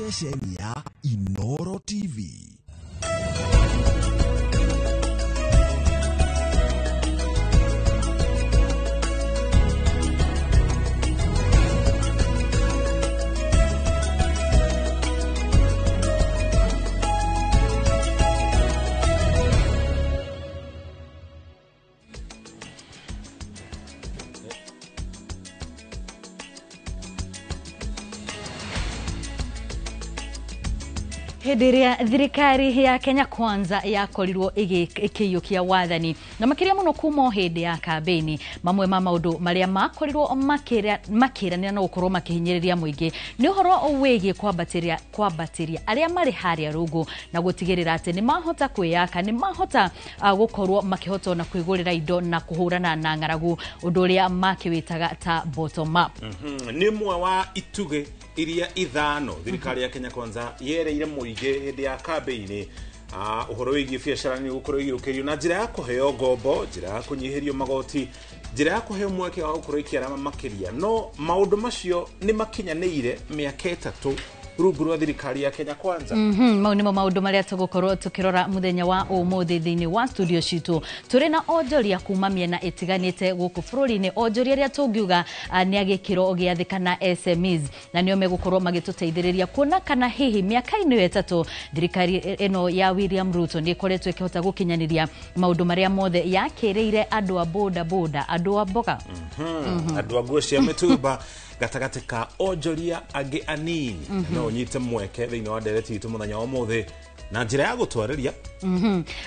Ceceni ya Inoro TV. Hĩndĩ ĩrĩa thirikari ya Kenya Kwanza yakorirwo ĩkĩiyũkia wathani na makĩria mũno kuma o hĩndĩ ya kambĩini, mamwe ma maũndũ marĩa makorirwo makĩranĩra na gũkorwo makĩhinyĩrĩria mũingĩ nĩ ũhoro wĩgiĩ kwambatĩria arĩa marĩ harĩa rungu na gũtigĩrĩra atĩ nĩ mahota kwĩyaka, nĩ mahota gũkorwo makĩhota ona kwĩgũrĩra indo na kũhũrana na ng'aragu, ũndũ ũrĩa makĩwĩtaga ta bottom up. Nĩ ũmwe wa itugĩ iria ithano thirikari ya Kenya Kwanza yereire mũingĩ hĩndĩ ya kambĩini. Ũhoro wĩgiĩ biacara nĩ ũgũkorwo ĩgĩũkĩrio na njĩra ya kũheo ngombo, njĩra ya kũnyihĩrio magoti, njĩra ya kũheo mweke wa gũkorwo ikĩarama makĩria. No maũndũ macio nĩ makinyanĩire mĩaka 3 rungu rwa thirikari ya Kenya Kwanza. Mau nĩmo maũndũ marĩa tũgũkorwo tũkĩrora mũthenya wa ũmũthĩ thĩinĩ wa studio citũ. Tũrĩ na onjoria kuma mĩena ĩtiganĩte gũkũ bũrũri-inĩ, onjoria arĩa tũngiuga nĩ a gĩkĩro gĩa thĩ kana SMEs, na nĩo megũkorwo magĩtũteithĩrĩria kuona kana hihi mĩaka-inĩ ĩyo 3 thirikari ĩno ya William Ruto nĩ ĩkoretwo ĩkĩhota gũkinyanĩria maũndũ marĩa mothe yakĩrĩire andũ a boda boda, andũ a mboga, andũ a nguo cia mĩtumba, gatagatĩ ka onjoria angĩ anini. No ũnyite mweke thĩinĩ wa ndereti itũ mũthenya wa ũmũthĩ na njĩra ya gũtwarĩria.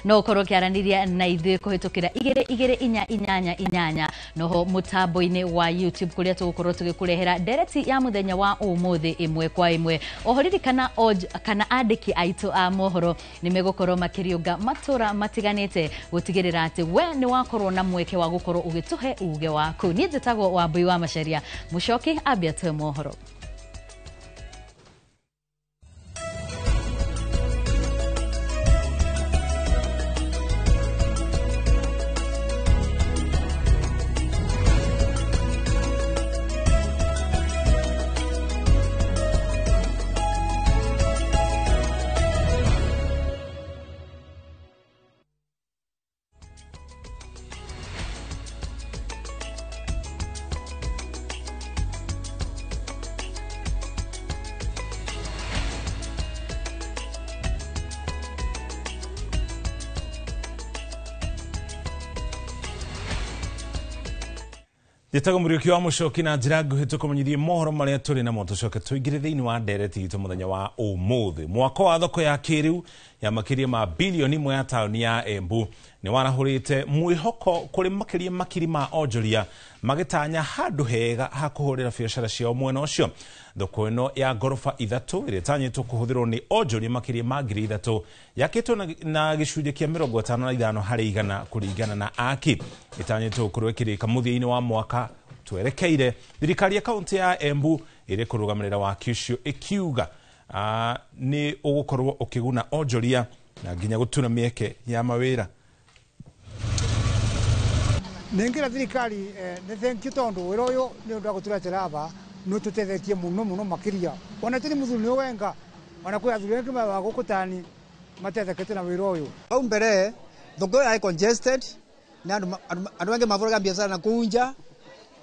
No ũkorwo ũkĩaranĩria na ithuĩ kũhĩtũkĩra 2 2 4 8 8 noho mũtambo-inĩ wa YouTube kũrĩa tũgũkorwo tũgĩkũrehera ndereti ya mũthenya wa ũmũthĩ ĩmwe kwa ĩmwe. Oho ririkana kana andĩki aitũ a mohoro nĩ megũkorwo makĩriũnga matũra matiganĩte gũtigĩrĩra atĩ we nĩ wakorwo na mweke wa gũkorwo ũgĩtũhe uge waku. Niĩ njĩtagwo Wambui wa Macharia, Mũcoki ambia tũhe mohoro. Njĩtagwo Mũriũki wa Mũcoki na njĩra nguhĩ tũkũmenyithie mohoro marĩa tũrĩ namo tũcoke tũingĩre thĩinĩ wa ndereti itũ mũthenya wa ũmũthĩ. Mwako wa thoko ya kĩrĩu ya makĩria ma bilioni 1 ya taũni ya Embu nĩ warahũrĩte mwĩhoko kũrĩ makĩria makiri ma onjoria magĩtanya handũ hega ha kũhũrĩra biacara ciao mwena ũcio. Thoko ĩno ya ngoroba 3 ĩrĩa ĩtanyĩtwo kũhũthĩrwo nĩ onjoria makĩria ma 3,000 yakĩtwo na gĩcunjĩ kĩa 55 harĩ 100 kũringana na aki. Ĩtanyĩtwo gũkorwo ĩkĩrĩka mũthia-inĩ wa mwaka twerekeire. Thirikari ya kaunti ya Embu ĩrĩ kũrũgamĩrĩra waki ũcio ĩkiuga nĩ ũgũkorwo ũkĩguna onjoria na nginya gũtura mĩeke ya mawĩra. Nengera thirikari nĩ thank you tondũ wĩra ũyũ nĩ ũndũ wa gũtũretera aba nĩ ũtũtethetie mũno mũno makĩria. Ona tĩri mũthuri nĩ wenga, ona kwĩ athuri angĩ wa gũkũ tani matethekete na wĩra ũyũ. Hau mbere thoko ĩyo yarĩ congested na andũ angĩ mabũraga biacara na kũu nja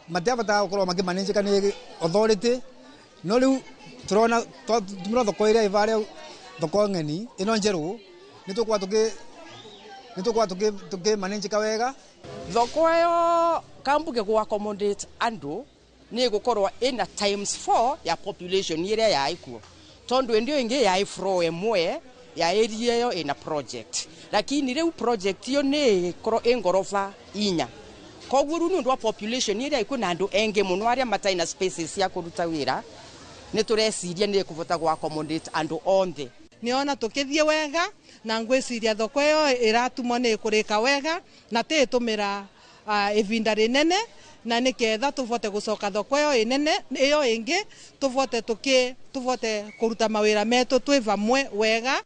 matiabataga gũkorwo makĩmanĩnjĩka nĩ authority, no rĩu tũrona twatumĩra thoko ĩrĩa ĩ thoko ng'eni ĩno njerũ nĩ tũgũkorwo tũkĩmanĩnjĩka wega. Thoko ĩyo kambuge gũ accommodate andũ nĩ ĩgũkorwo ĩna times 4 ya population ĩrĩa yarĩ kuo, tondũ ĩndĩ ĩngĩ yarĩ floor ĩmwe ya area ĩyo ĩna project, lakini rĩu project ĩyo nĩ ĩkorwo ĩ ngoroba 4. Koguo rĩu nĩ ũndũ wa population ĩrĩa ĩkuo na andũ engĩ mũno arĩa matarĩ na spaces cia kũruta wĩra, nĩ tũreciria nĩ ĩkũbota gũ accommodate andũ onthe. Nĩona tũkĩthiĩ wega na ngwĩciria thoko ĩyo ĩratumwo nĩ ĩkũrĩka wega na tĩtũmĩra ivinda rĩnene na nĩketha tũvote gũcoka thoko ĩyo ĩnene ĩyo ĩngĩ tũvote tũvote kũruta mawĩra metũ twĩ vamwe wega.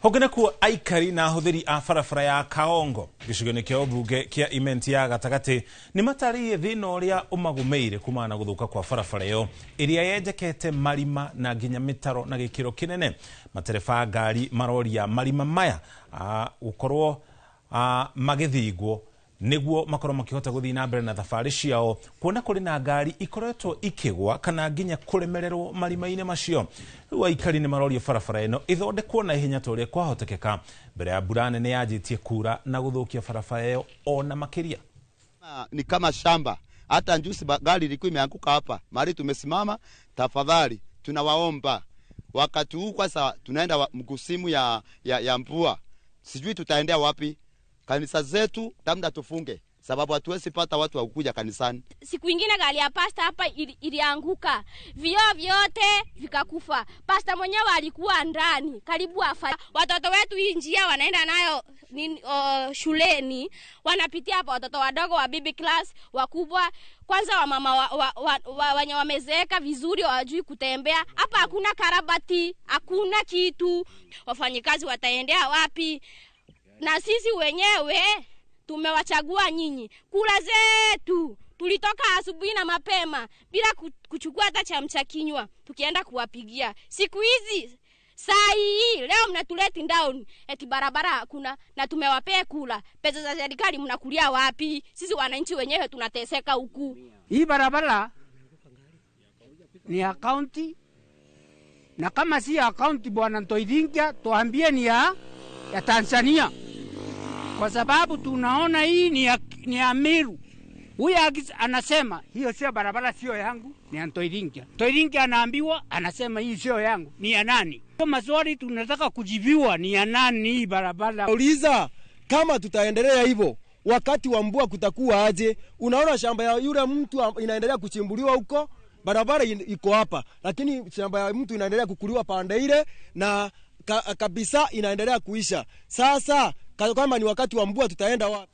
Hongene kuo aikari na ahuthiri a barabara ya Kaongo gĩcigo-inĩ kĩa ũmbunge kĩa Imenti ya gatagatĩ nĩ matarĩirie thĩna ũrĩa ũmagũmĩire kumana na gũthũka kwa barabara ĩyo ĩrĩa yenjekete marima na nginya mĩtaro na gĩkĩro kĩnene. Matereba a ngari maroria marima maya gũkorwo magĩthingwo nĩguo makorwo makĩhota gũthiĩ na mbere na thabarĩ ciao, kuona kũrĩ na ngari ikoretwo ikĩgwa kana nginya kũremererwo marima-inĩ macio. Rĩu aikari nĩ maroria barabara ĩno ĩthondekwo na ihenya ta ũrĩa kwahotekeka mbere ya mbura nene yanjĩtie kura na gũthũkia barabara ĩyo ona makĩria. Ni kama shamba, hata njusi gari ilikuwa imeanguka hapa mahali tumesimama. Tafadhali tunawaomba, wakati huu kwanza tunaenda mkusimu ya mvua, sijui tutaendea wapi. Kanisa zetu labda tufunge, sababu hatuwezi pata watu wa kuja kanisani. Siku ingine gari ya pasta hapa ilianguka, vioo vyote vikakufa. Pasta mwenyewe alikuwa ndani karibu afa. Watoto wetu hii njia wanaenda nayo shuleni, wanapitia hapa, watoto wadogo wa baby class, wakubwa, kwanza wamama wenye wamezeeka vizuri hawajui kutembea. Hapa hakuna karabati, hakuna kitu. Wafanyikazi wataendea wapi? Na sisi wenyewe tumewachagua nyinyi. Kula zetu tulitoka asubuhi na mapema bila kuchukua hata chamcha kinywa, tukienda kuwapigia. Siku hizi saa hii leo mnatuleti down eti barabara hakuna, na tumewapea kula. Pesa za serikali mnakulia wapi? Sisi wananchi wenyewe tunateseka huku. Hii barabara ni ya county, na kama si ya county bwana Ntoithingia tuambie ni ya Tanzania, kwa sababu tunaona hii ni ya Meru. Huyu anasema hiyo sio barabara, sio yangu, ni ya Ntoithingia. Ntoithingia anaambiwa, anasema hii sio yangu, ni ya nani? Kwa maswali tunataka kujibiwa, ni ya nani hii barabara? Uliza kama tutaendelea hivyo wakati wa mvua kutakuwa aje? Unaona shamba ya yule mtu inaendelea kuchimbuliwa huko, barabara iko hapa, lakini shamba ya mtu inaendelea kukuliwa pande ile na kabisa inaendelea kuisha. Sasa kama ni wakati wa mvua tutaenda wapi?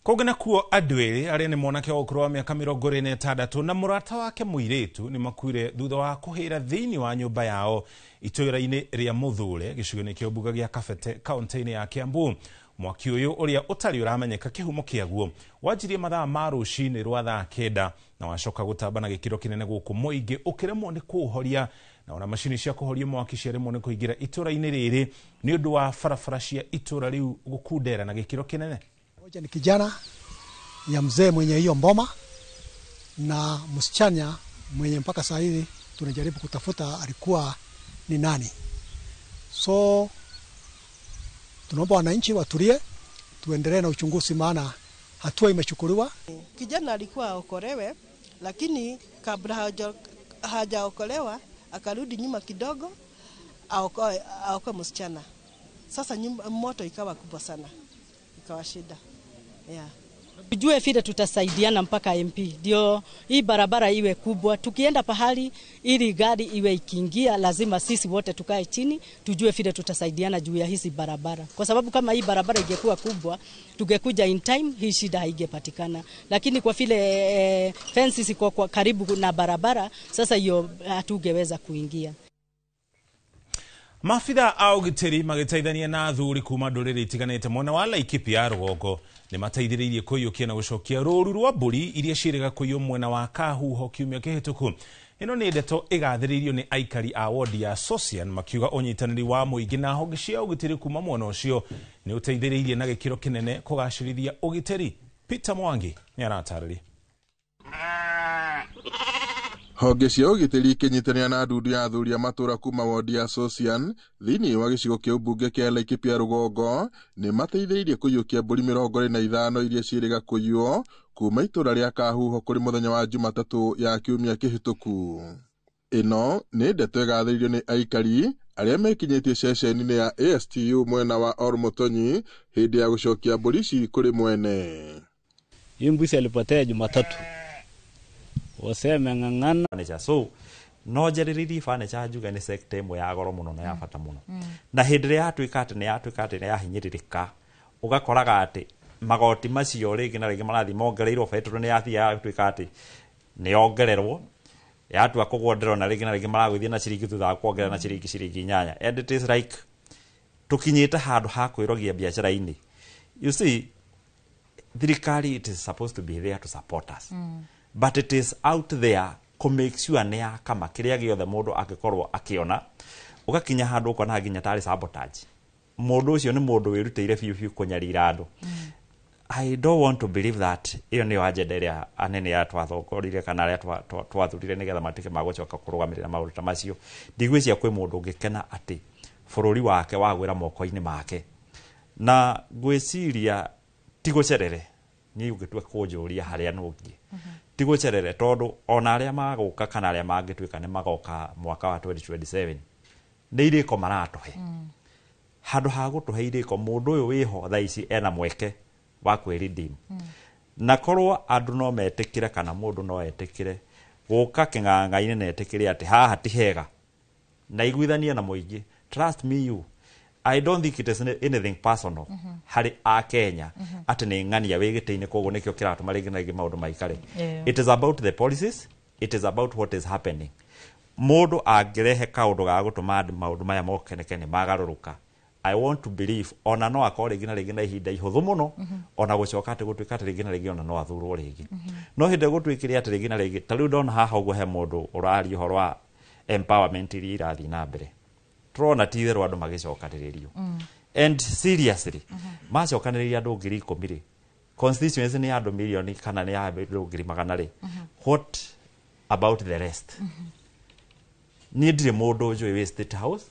Kũngĩ kuo andũ erĩ arĩa nĩ mwanake wa ũkũrũ wa mĩaka 46 na mũrata wake mũirĩtu nĩ makuire thutha wa kũhĩra thĩinĩ wa nyũmba yao itũũra-inĩ rĩa Mũthure gĩcigo-inĩ kĩa ũmbunge gĩa Kabete kaũntĩ-inĩ ya Kiambu. Mwaki ũyũ ũrĩa ũtarĩ ũramenyeka kĩhumo kĩaguo wanjirie mathaa ma rũcinĩ rwa thaa 9 na wacoka gũtamba na gĩkĩro kĩnene gũkũ mũingĩ ũkĩremwo nĩ kũũhoria, na ona macini cia kũhoria mwaki ciaremwo nĩ kũingĩra itũũra-inĩ rĩrĩ nĩ ũndũ wa barabara cia itũũra rĩu gũkundera na gĩkĩro kĩnene. Moja ni kijana ya mzee mwenye hiyo mboma na msichana mwenye mpaka saa hivi tunajaribu kutafuta alikuwa ni nani. So tunaomba wananchi watulie, tuendelee na uchunguzi maana hatua imechukuliwa. Kijana alikuwa aokolewe, lakini kabla hajaokolewa akarudi nyuma kidogo aokoe msichana. Sasa nyumba, moto ikawa kubwa sana, ikawa shida. Yeah. Tujue vile tutasaidiana mpaka MP ndio hii barabara iwe kubwa. Tukienda pahali ili gari iwe ikiingia, lazima sisi wote tukae chini tujue vile tutasaidiana juu ya hizi barabara, kwa sababu kama hii barabara ingekuwa kubwa tungekuja in time, hii shida haigepatikana. Lakini kwa vile fences iko kwa karibu na barabara, sasa hiyo hatungeweza kuingia. Maabitha a ũgitĩri magĩteithania na athuri kuma ndũrĩrĩ itiganĩte mwena wa Laikipia rũgongo nĩ mateithĩrĩirie kũiyũkia na gũcokia rũũru rwa mbũri iria ciĩrĩga kũiywo mwena wa Kahuho kiumia kĩhĩtũku. Ĩno nĩ ndeto ĩgathĩrĩirio nĩ aikari a wodi ya Sosian makiuga ũnyitanĩri wa mũingĩ na honge cia ũgitĩri kuma mwena ũcio nĩ ũteithĩrĩirie na gĩkĩro kĩnene kũgacĩrithia ũgitĩri. Peter Mwangi nĩ aratarĩria. Honge cia ũgitĩri ikĩnyitanĩra na ndundu ya athuri a matũra kuma wodi ya Sosian thĩinĩ wa gĩcigo kĩa ũmbunge kĩa Laikipia rũgongo nĩ mateithĩrĩirie kũiyũkia mbũri 25 iria ciĩrĩga kũiywo kuma itũra rĩa Kahuho kũrĩ mũthenya wa Jumatatũ ya kiumia kĩhĩtũku. Ĩno nĩ ndeto ĩgathĩrĩirio nĩ aikari arĩa mekinyĩtie ceceni-inĩ ya ASTU mwena wa Ormotonyi hĩndĩ ya gũcokia mbũri ici kũrĩ mwene. Hii mbuzi alipotea Jumatatu. Waseme ng'ang'ana. So no njarĩrĩrie furniture njuge nĩ sector ĩmwe ya goro mũno na ya bata mũno. Na hĩndĩ ĩrĩa yatuĩka atĩ nĩ yatuĩka atĩ nĩ yahinyĩrĩrĩka, ũgakoraga atĩ magoti macio rĩngĩ na rĩngĩ marathiĩ mongereirwo betũrũ nĩ yathiĩ yatuĩka atĩ nĩ yongererwo, yatua kũgwa ndĩrona rĩngĩ na rĩngĩ maragũithia na ciringi thutha wa kuongerera na ciringi 8. And it is like Tukinyite handu ha kwirogia biacara-ini. You see, thirikari, it is supposed to be there to support us, but it is out there ku make sure nĩ yakama kĩrĩa gĩothe mũndũ angĩkorwo akĩona. Ũgakinya handũ ũkona nginya tarĩ sabotage. Mũndũ ũcio nĩ mũndũ wĩrutĩire biũ biũ kũnyarira andũ. I don't want to believe that ĩyo nĩyo agenda ĩrĩa anene aya twathongorire kana arĩa twathurire nĩgetha matuĩke magũcoka kũrũgamĩrĩra maũndũ ta macio. Ndigwĩciria kwĩ mũndũ ũngĩkena atĩ bũrũri wake wagwĩra moko-inĩ make. Na ngwĩciria ti gũcerere, niĩ ũngĩtua kũnjũria harĩa nũngiĩ, ti gũcerere, tondũ ona arĩa magũka kana arĩa mangĩtuĩka nĩ magoka mwaka wa 2027, nĩ irĩko maratũhe. Handũ ha gũtũhe irĩko, mũndũ ũyũ wĩho thaa ici ena mweke wa kwĩredeem. Na korwo andũ no metĩkĩre kana mũndũ no etĩkĩre gũka kĩng'ang'a-inĩ na etĩkĩre atĩ haha ti hega na iguithanie na mũingĩ, trust me you, I don't think it is anything personal harĩ Akenya atĩ nĩ ng'ania wĩ gĩtĩ-inĩ, koguo nĩkĩo kĩratũma rĩngĩ na rĩngĩ maũndũ maikare. It is about the policies, it is about what is happening. Mũndũ angĩrehe kaũndũ ga gũtũma andũ maũndũ maya mokeneke nĩ magarũrũka, I want to believe ona no akorwo rĩngĩ na rĩngĩ na ihinda ihũthũ mũno ona gũcoka atĩ gũtuĩka atĩ rĩngĩ na rĩngĩ ona no athurwo rĩngĩ. No hĩndĩ ĩrĩa gũtuĩkire atĩ rĩngĩ na rĩngĩ, ta rĩu ndona haha ũguo he mũndũ ũraria ũhoro wa empowerment iria irathiĩ na mbere, tũrona ti itherũ andũ magĩcokanĩrĩrio. And seriously, macokanĩrĩria andũ 10,000 rĩ, constituency nĩ ya andũ mirioni kana nĩ ya andũ 100,000 rĩ, what about the rest? Niĩ ndirĩ mũndũ njũĩ wĩ State House,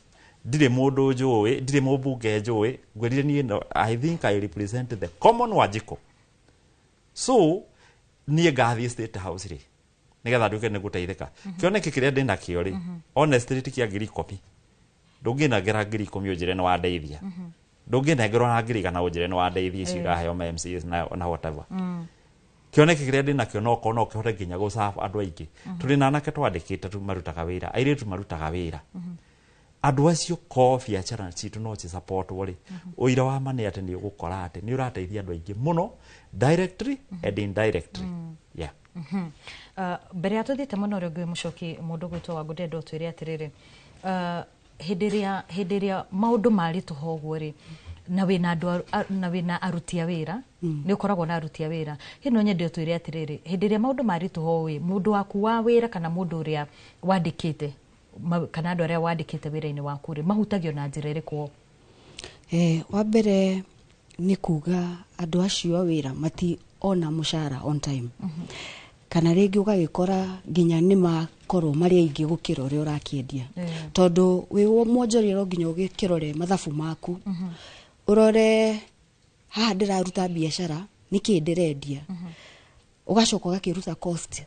ndirĩ mũndũ njũĩ, ndirĩ mũmbunge njũĩ. Ngwĩrire niĩ no, I think I represent the common Wanjikũ. So niĩ ngathiĩ State House rĩ nĩgetha nduĩke nĩ gũteithĩka, kĩoneki kĩrĩa ndĩnakĩo rĩ, honestly, ti kĩa 10,000. Ndũngĩnengera 10,000 ũnjĩre nĩ wandeithia. Ndũngĩnengerwo na 100,000 ũnjĩre nĩ wandeithia icio iraheo ma MCAs na whatever. Kĩoneki kĩrĩa ndĩnakĩo no korwo no kĩhote nginya gũserve andũ aingĩ. Tũrĩ na anake twandĩkĩte tu marutaga wĩra, airĩtu marutaga wĩra. Andũ acio ko biacara citũ no cisupportwo rĩ, ũira wa ma nĩ atĩ nĩ ũgũkora atĩ nĩ ũrateithia andũ aingĩ mũno, directly and indirectly, yeah. Mbere ya tũthiĩte mũno ũrĩa ũngĩ, mũcoki mũndũ gwĩtwo Wangũ, ndĩrenda ũtwĩre atĩrĩrĩ, hĩndĩ ĩrĩa maũndũ maritũha ũguo rĩ, na wĩna andũ na wĩna aruti a wĩra, nĩ ũkoragwo na aruti a wĩra, hĩndĩ no nyende ũtwĩre atĩrĩrĩ, hĩndĩ ĩrĩa maũndũ maritũha ũũ, mũndũ waku wa wĩra kana mũndũ ũrĩa wandĩkĩte kana andũ arĩa wandĩkĩte wĩra-inĩ waku rĩ, mahutagio na njĩra ĩrĩkũ? Wa mbere nĩ kuga andũ acio a wĩra mati ona mũcara on time, kana rĩngĩ ũgagĩkora nginya nĩ makorwo marĩ aingĩ gũkĩra ũrĩa ũrakĩendia, tondũ wĩ mwonjoria no nginya ũgĩkĩrore mathabu maku, ũrore haha ndĩraruta biacara nĩkĩ ndĩrendia, ũgacoka ũgakĩruta cost,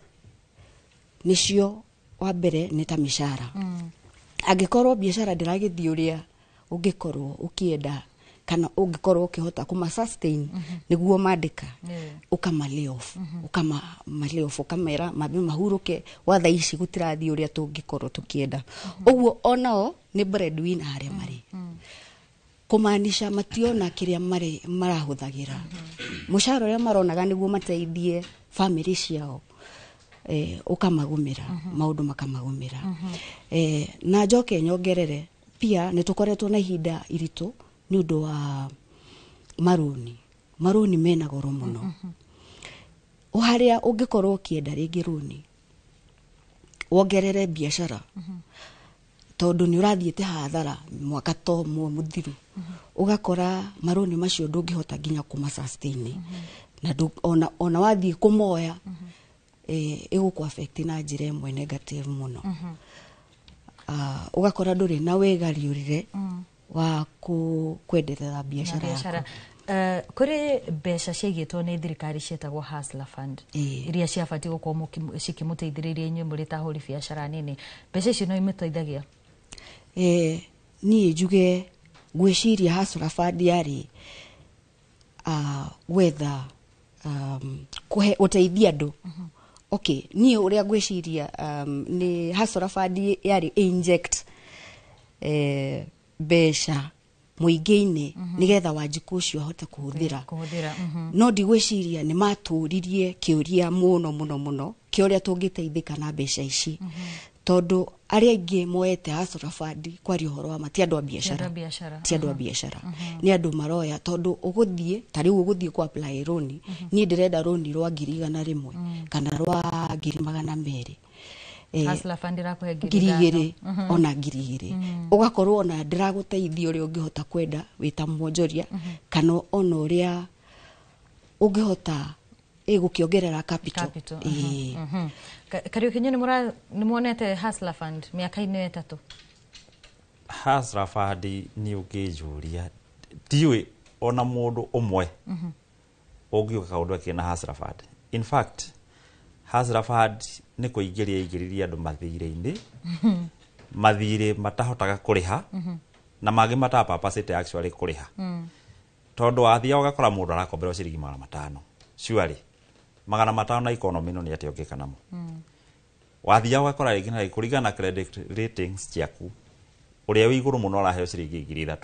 nĩcio wa mbere nĩ ta mĩcara. Angĩkorwo biacara ndĩragĩthiĩ ũrĩa ũngĩkorwo ũkĩenda kana ũngĩkorwo ũkĩhota kũma sustain nĩguo mandĩka, ũkama lay off, ũkama ma lay off, ũkamera mambe mahurũke gwa thaa ici, gũtirathiĩ ũrĩa tũngĩkorwo tũkĩenda. Ũguo onao nĩ breadwinner harĩa marĩ, kũmaanisha mationa kĩrĩa marĩ marahũthagĩra mũcara ũrĩa maronaga nĩguo mateithie family ciao, ũkamagũmĩra maũndũ makamagũmĩra. Na njoke nyongerere pia nĩ tũkoretwo na ihinda iritũ nĩ ũndũ wa marũni. Marũni mena goro mũno. O harĩa ũngĩkorwo ũkĩenda rĩngĩ rũni wongerere biacara, tondũ nĩ ũrathiĩte hathara mwaka to ũmwe mũthiru, ũgakora marũni macio ndũngĩhota nginya kũma sustain, na ona wathiĩ kũmoya, ĩgũkũ affect na njĩra ĩmwe negative mũno. Ũgakora ndũrĩ na wĩgariũrĩre wa kwenderera biacara biacara yaku. Kũrĩ mbeca ciaigĩtwo nĩ thirikari ciĩtagwo Hustler Fund, iria ciabatiĩ gũkorwo cikĩmũteithĩrĩria inyuĩ mũrĩ ta ahũri biacara nini. Mbeca icio no imũteithagia? Niĩ njuge ngwĩciria Hustler Fund yarĩ gwetha kũhe ũteithia andũ. Okay, niĩ ũrĩa ngwĩciria, nĩ Hustler Fund yarĩ inject mbeca mũingĩ-inĩ nĩgetha Wanjikũ ũcio ahote kũhũthĩra. Kũhũthĩra. No ndigwĩciria nĩ matũririe kĩũria mũno mũno mũno kĩa ũrĩa tũngĩteithĩka na mbeca ici. Tondu arĩa aingĩ moete Hustler Fund, kwaria ũhoro wa ma, ti andũ a biacara. Biacara. Ti andũ a biacara, nĩ andũ maroya tondũ ũgũthiĩ ta rĩu ũgũthiĩ ku apply rũni, niĩ ndĩrenda rũni rwa 100,000 kana rwa 200,000. Hustler Fund ĩrakũhe 2,000 5,000. Ona 2,000 ũgakorwo ona ndĩragũteithia ũrĩa ũngĩhota kwenda wĩ ta mwonjoria, kana ona ũrĩa ũngĩhota gũkĩongerera capital. Capital. Ĩĩ. Kariũki, inyuĩ nĩ muonete Hustler Fund mĩaka-inĩ 3? Hustler Fund nĩ ũngĩnjũria, ndiũĩ ona mũndũ ũmwe ũngĩũka kaũndũ akĩna Hustler Fund. In fact, Hustler Fund nĩ kũingĩria ingĩririe andũ mathirĩ-inĩ, mathirĩ matahotaga kũrĩha, na mangĩ matapapacĩte actually kũrĩha, tondũ wathiaga ũgakora mũndũ arakomberwo ciringi 500. Surely 500 na economy ĩno nĩ atĩa ũngĩka namo? Wathiaga ũgakora rĩngĩ na rĩngĩ, kũringana na credit ratings ciaku, ũrĩa wĩ igũrũ mũno araheo ciringi 3,000.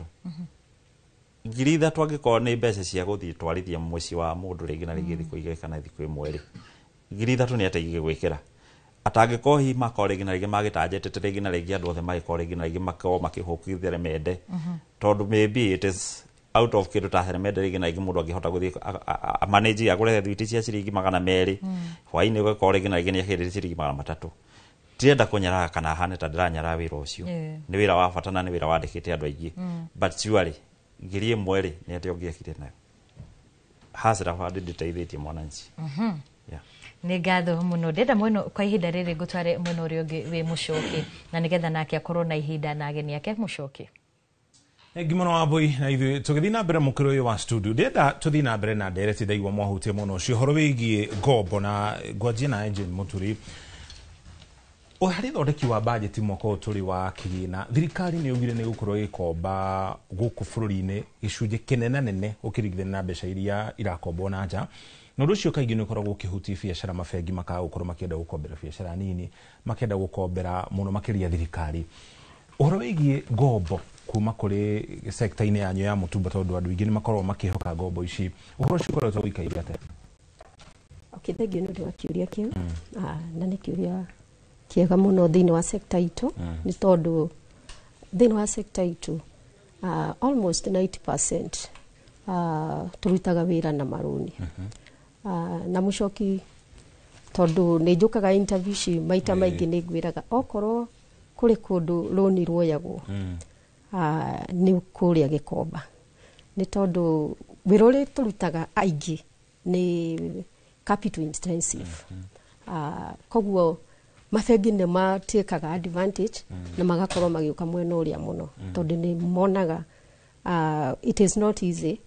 3,000 angĩkorwo nĩ mbeca cia gũthiĩ twarithia mũciĩ wa mũndũ rĩngĩ na rĩngĩ thikũ 2 kana thikũ 1 rĩ, 3,000 nĩ atĩa ingĩgwĩkĩra? Atangĩkorwo hihi makorwo rĩngĩ na rĩngĩ magĩtanjetete rĩngĩ na rĩngĩ andũ othe magĩkorwo rĩngĩ na rĩngĩ makorwo makĩhũkithia remende, tondũ maybe it is out of kĩndũ ta remende rĩngĩ na rĩngĩ mũndũ angĩhota gũthiĩ manage agũre thwiti cia ciringi 200, hwaĩ-inĩ ũgakorwo rĩngĩ na rĩngĩ nĩ akĩrĩte ciringi 300. Ndirenda kũnyarara kana hane ta ndĩranyarara wĩra ũcio. Nĩ wĩra wa bata na nĩ wĩra wandĩkĩte andũ aingĩ, but surely 1,000 rĩ, nĩ atĩa ũngĩekire nayo? Hustler Fund ndĩteithĩtie mwananchi. Yeah. Nĩ ngatho mũno. Ndĩrenda mwena kwa ihinda rĩrĩ ngũtware mwena ũrĩa ũngĩ wĩ Mũcoki, na nĩgetha nake akorwo na ihinda na ageni ake. Mũcoki. Thengi mũno Wambui. Na ithuĩ tũgĩthiĩ na mbere mũkĩro ũyũ wa studio, ndĩrenda tũthiĩ na mbere na ndereti. Ndaigua mwahutia mũno ũcio ũhoro wĩgiĩ ngombo, na ngwanjie na Jane Mũturi. O harĩ thondeki wa bajeti mwaka ũyũ tũrĩ wa kĩgĩna, thirikari nĩ yaugire nĩ gũkorwo ĩgĩkomba gũkũ bũrũri-inĩ gĩcunjĩ kĩnene nene ũkĩringithania na mbeca iria irakombwo na nja, na ũndũ ũcio kaingĩ nĩ ũkoragwo ũkĩhutia biacara. Mabengi makaga gũkorwo makĩenda gũkombera biacara nini, makĩenda gũkombera mũno makĩria thirikari. Ũhoro wĩgiĩ ngombo kuma kũrĩ sekta-inĩ yanyu ya mũtumba, tondũ andũ aingĩ nĩ makoragwo makĩhoka ngombo ici, ũhoro ũcio ũkoretwo ũikaire atĩa? Okay, thank you nĩ ũndũ wa kĩũria kĩu. Na nĩ kĩũria kĩega mũno thĩinĩ wa sekta itũ, nĩ tondũ thĩinĩ wa sekta itũ almost 90% tũrutaga wĩra na marũni. Na mũcoki, tondũ nĩ njũkaga interview ici maita maingĩ, nĩ ngwĩraga okorwo kũrĩ kũndũ rũni ruoyagwo, nĩ kũrĩa Gĩkomba, nĩ tondũ wĩra ũrĩa tũrutaga aingĩ nĩ capital intensive. Koguo mabengi nĩ matĩkaga advantage na magakorwo magĩũka mwena ũrĩa mũno, tondũ nĩ monaga it is not easy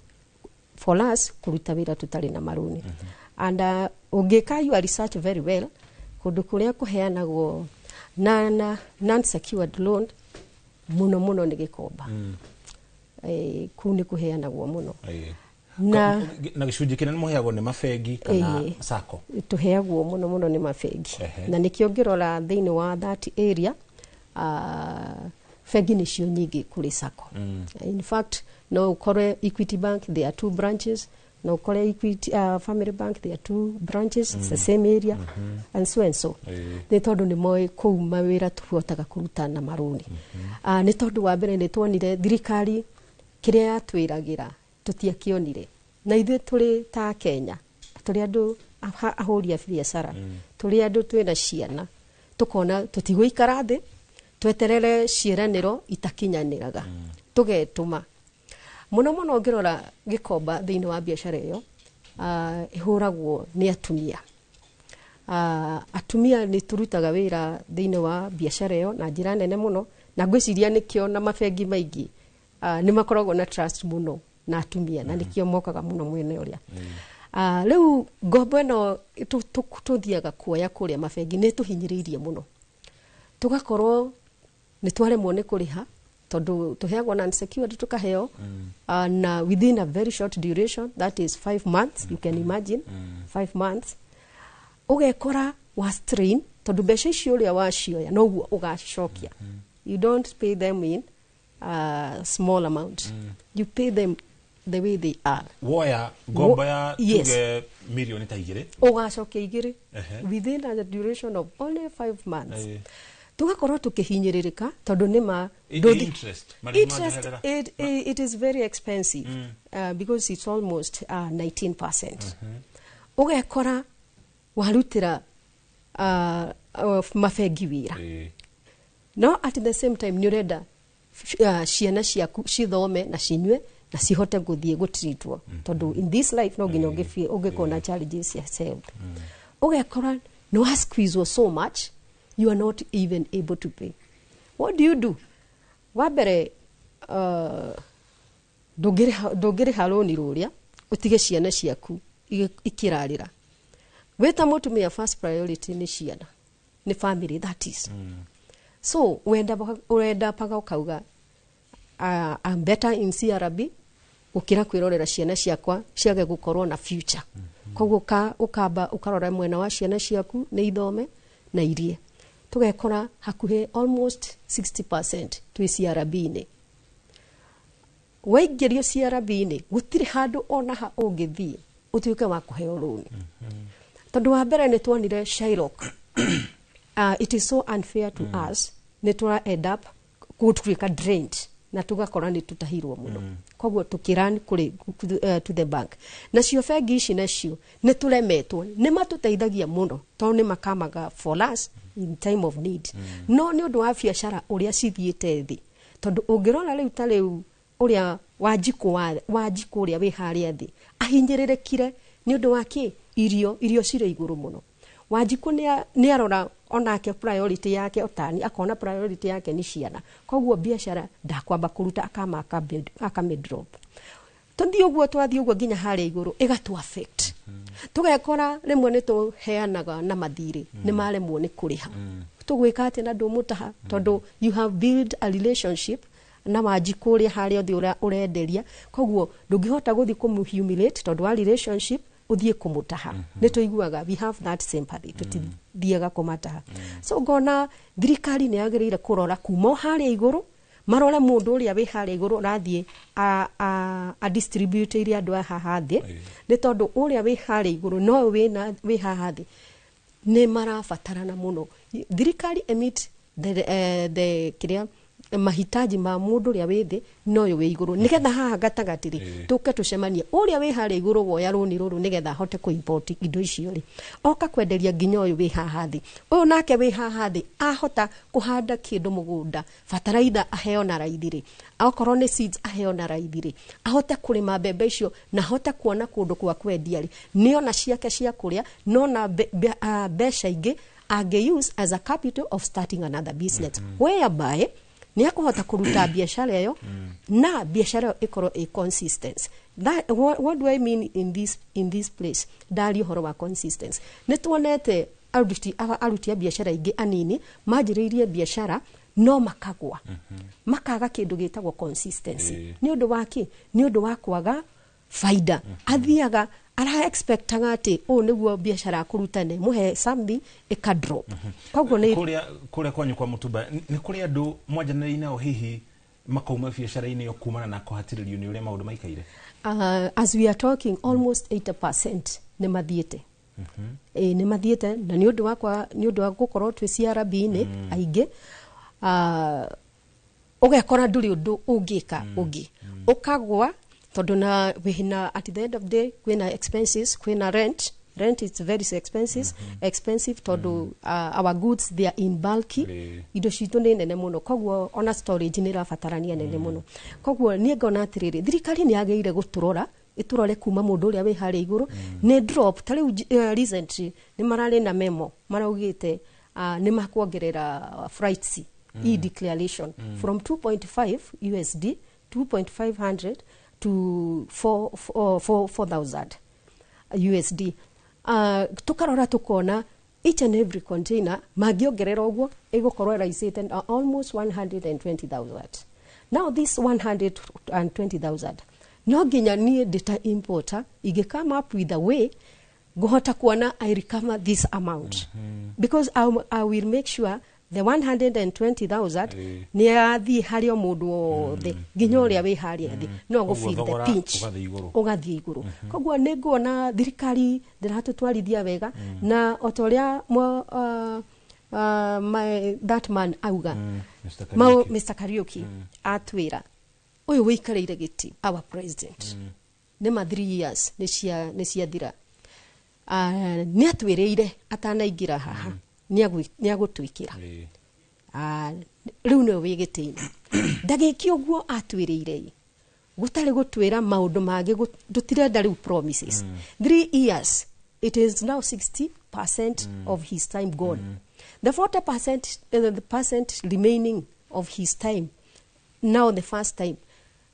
for us kũruta wĩra tũtarĩ na marũni. And ũngĩka your research very well, kũndũ kũrĩa kũheanagwo na non secured loan mũno mũno nĩ Gĩkomba. Kũu nĩ kũheanagwo mũno. Na gĩcunjĩ kĩnene mũheagwo nĩ mabengi kana sacco? Tũheagwo mũno mũno nĩ mabengi. Na nĩkĩo ũngĩrora thĩinĩ wa that area, bengi nĩcio nyingĩ kũrĩ sacco. In fact, no ũkore Equity Bank, there are two branches, no ũkore Equity Family Bank, there are two branches. It's the same area, and so and so. Nĩ tondũ nĩ moĩ kũu mawĩra tũhotaga kũruta na marũni. Nĩ tondũ wa mbere nĩ tuonire thirikari kĩrĩa yatwĩragĩra tũtiakĩonire, na ithuĩ tũrĩ ta Kenya, tũrĩ andũ ahũri a biacara, tũrĩ andũ twĩna ciana, tũkona tũtigũikara thĩ tweterere ciĩranĩro itakinyanĩraga. Tũgetũma mũno mũno. Ũngĩrora Gĩkomba thĩinĩ wa biacara ĩyo, ĩhũragwo nĩ atumia. Atumia nĩ tũrutaga wĩra thĩinĩ wa biacara ĩyo na njĩra nene mũno, na ngwĩciria nĩkĩo na mabengi maingĩ nĩ makoragwo na trust mũno na atumia, na nĩkĩo mokaga mũno mwena ũrĩa. Rĩu ngombo ĩno tũthiaga kuoya kũrĩa mabengi nĩ tũhinyĩrĩirie mũno, tũgakorwo nĩ twaremwo nĩ kũrĩha, tondũ tũheagwo na unsecured, tũkaheo na within a very short duration, that is 5 months. You can imagine, 5 months ũgekora wa strain, tondũ mbeca icio ũrĩa wacioya noguo ũgacicokia. You don't pay them in small amount, you pay them the way they are. Woya ngombo ya Yes. tuge 2 mirioni ũgacokia 2 within a duration of only 5 months. Tũgakorwo tũkĩhinyĩrĩrĩka tondũ nĩ ma Interest, marĩhi interest manjeherera. It is very expensive because it's almost 19%. Ũgekora warutĩra mabengi wĩra, no at the same time nĩ ũrenda ciana ciaku cithome na cinyue na cihote gũthiĩ gũtritwo, tondũ in this life no nginya ũngĩkorwo na challenges cia health. Ũgekora nĩ wa squeeze so much you are not even able to pay. What do you do? Wa mbere, ndũngĩrĩha rũni rũrĩa ũtige ciana ciaku ikĩrarĩra. Wĩ ta mũtumia, first priority nĩ ciana, nĩ family, that is. So wenda ũrenda paga ũkauga, I'm better in CRB gũkĩra kwĩrorera ciana ciakwa ciage gũkorwo na future. Koguo ũkamba ũkarora mwena wa ciana ciaku nĩ ithome na irie. Tũgekora hakuhĩ almost 60% twĩ CRB-inĩ. Waingĩrio CRB-inĩ, gũtirĩ handũ ona ha ũngĩthiĩ ũtuĩke wa kũheo rũni, tondũ wa mbere nĩ tuonire Shylock. It is so unfair to us. Nĩ tũra end up gũtuĩka drained na tũgakora nĩ tũtahirwo mũno. Koguo tũkĩran kũrĩ to the bank. Nacio bengi ici nacio nĩ tũremetwo. Nĩ matũteithagia mũno tondũ nĩ makamaga for us in time of need, no nĩ ũndũ wa biacara ũrĩa cithiĩte thĩ, tondũ ũngĩrora rĩu ta rĩu ũrĩa Wanjikũ wa Wanjikũ ũrĩa wĩ harĩa thĩ ahinyĩrĩrĩkire nĩ ũndũ wa kĩ? Irio cirĩ igũrũ mũno. Wanjikũ nĩ arora onake priority yake otani akona priority yake nĩ ciana, koguo biacara ndakwamba kũruta, akama akame drop. Tũthiĩ ũguo, twathiĩ ũguo nginya harĩa igũrũ, ĩgatũ affect. Tũgekora rĩmwe nĩ tũheanaga na mathirĩ nĩ maremwo nĩ kũrĩha. Tũgwĩka atĩa na ndũmũtaha, tondũ you have built a relationship na Wanjikũ ũrĩa harĩa ũthĩ ũrĩa ũrenderia? Koguo ndũngĩhota gũthiĩ kũmũ humiliate tondũ wa relationship ũthiĩ kũmũtaha. Nĩ tũiguaga, we have that sympathy, tũtithiaga kũmataha. So ngona thirikari nĩ yagĩrĩire kũrora kuma o harĩa igũrũ, marore mũndũ ũrĩa wĩ harĩa igũrũ ũrathiĩ a distribute iria andũ a haha thĩ, nĩ tondũ ũrĩa wĩ harĩa igũrũ no wĩna wĩ haha thĩ nĩ marabatarana mũno. Thirikari emit the kĩrĩa mahitaji ma mũndũ ũrĩa wĩ thĩ na ũyũ wĩ igũrũ, nĩgetha haha gatagatĩ rĩ tũke tũcemanie. Ũrĩa wĩ harĩa igũrũ woya rũni rũrũ nĩgetha ahote kũ import indo icio rĩ, oka kwenderia nginya ũyũ wĩ haha thĩ. Ũyũ nake wĩ haha thĩ ahota kũhanda kĩndũ mũgũnda, bataraitha aheo na raithi rĩ, okorwo nĩ seeds aheo na raithi rĩ, ahote kũrĩma mbembe icio na ahote kuona kũndũ kwa kwendia rĩ, nĩona ciake cia kũrĩa nona mbeca ingĩ angĩ use as a capital of starting another business, whereby nĩ akũhota kũruta biacara ĩyo na biacara ĩyo ĩkorwo ĩ consistent. What do I mean in this place? Ndaria ũhoro wa consistency, nĩ tuonete aruti a biacara aingĩ anini manjĩrĩirie biacara no makagwa, makaga kĩndũ gĩtagwo consistency. Nĩ ũndũ wa kĩ? Nĩ ũndũ wa kwaga faida. Athiaga ara expectaga atĩ ũũ nĩguo biacara akũruta, nĩ mũhe something, ĩka drop. Koguo nĩ Kũrĩa kwanyu kwa mũtumba nĩ kũrĩ andũ mwanjanĩrĩire nao hihi makauma biacara-inĩ ĩyo kumana na kũhatĩrĩrio nĩ ũrĩa maũndũ maikaire? As we are talking, almost 80% nĩ mathiĩte. Ĩ nĩ mathiĩte na nĩ ũndũ wa nĩ ũndũ wa gũkorwo twĩ CRB-inĩ aingĩ. Ũgekora ndũrĩ ũndũ ũngĩka ũngĩ, ũkagwa, tondũ na wĩna at the end of the day kwĩna expenses, kwĩna rent. Rent is very expensive tondũ our goods, they are in bulky. Indo citũ nĩ nene mũno, koguo ona storage nĩ ĩrabatarania nene mũno. Koguo niĩ ngona atĩrĩrĩ, thirikari nĩ yagĩrĩire gũtũrora, ĩtũrore kuma mũndũ ũrĩa wĩ harĩa igũrũ nĩ drop. Ta rĩu recently nĩ mararĩ na memo maraugĩte nĩ makuongerera freight e declaration from 2.5 USD, 2.500 to 4 4 4000 USD. Tukarora tukona each and every container mangĩongerera ũguo ĩgũkorwo ĩraicĩte na almost 120,000. Now this 120,000 no nginya niĩ ndĩ ta importer ingĩ come up with a way ngũhota kuona I recover this amount, because I will make sure the 120,000 nĩ yathiĩ harĩ o mũndũ wothe nginya ũrĩa wĩ harĩa thĩ no Koguo gũ feel the thogora pinch. ũgathiĩ igũrũ. Ũgathiĩ igũrũ. Koguo nĩ nguona thirikari ndĩratũtwarithia wega, na o ta ũrĩa my, that man auga Mr. Mau, Kariuki. Mr. Kariuki atwĩra ũyũ wĩikarĩire gĩtĩ our president nĩ ma 3 years nĩ ciathira. Nĩ atwĩrĩire atanaingĩra haha nĩ agũtwĩkĩra. Rĩu nĩwe wĩ gĩtĩ-inĩ ndagĩke ũguo atwĩrĩire ĩ gũtarĩ gũtwĩra maũndũ mangĩ tũtirenda rĩu promises. 3 years, it is now 60% of his time gone. The 40%, the percent remaining of his time now, the first time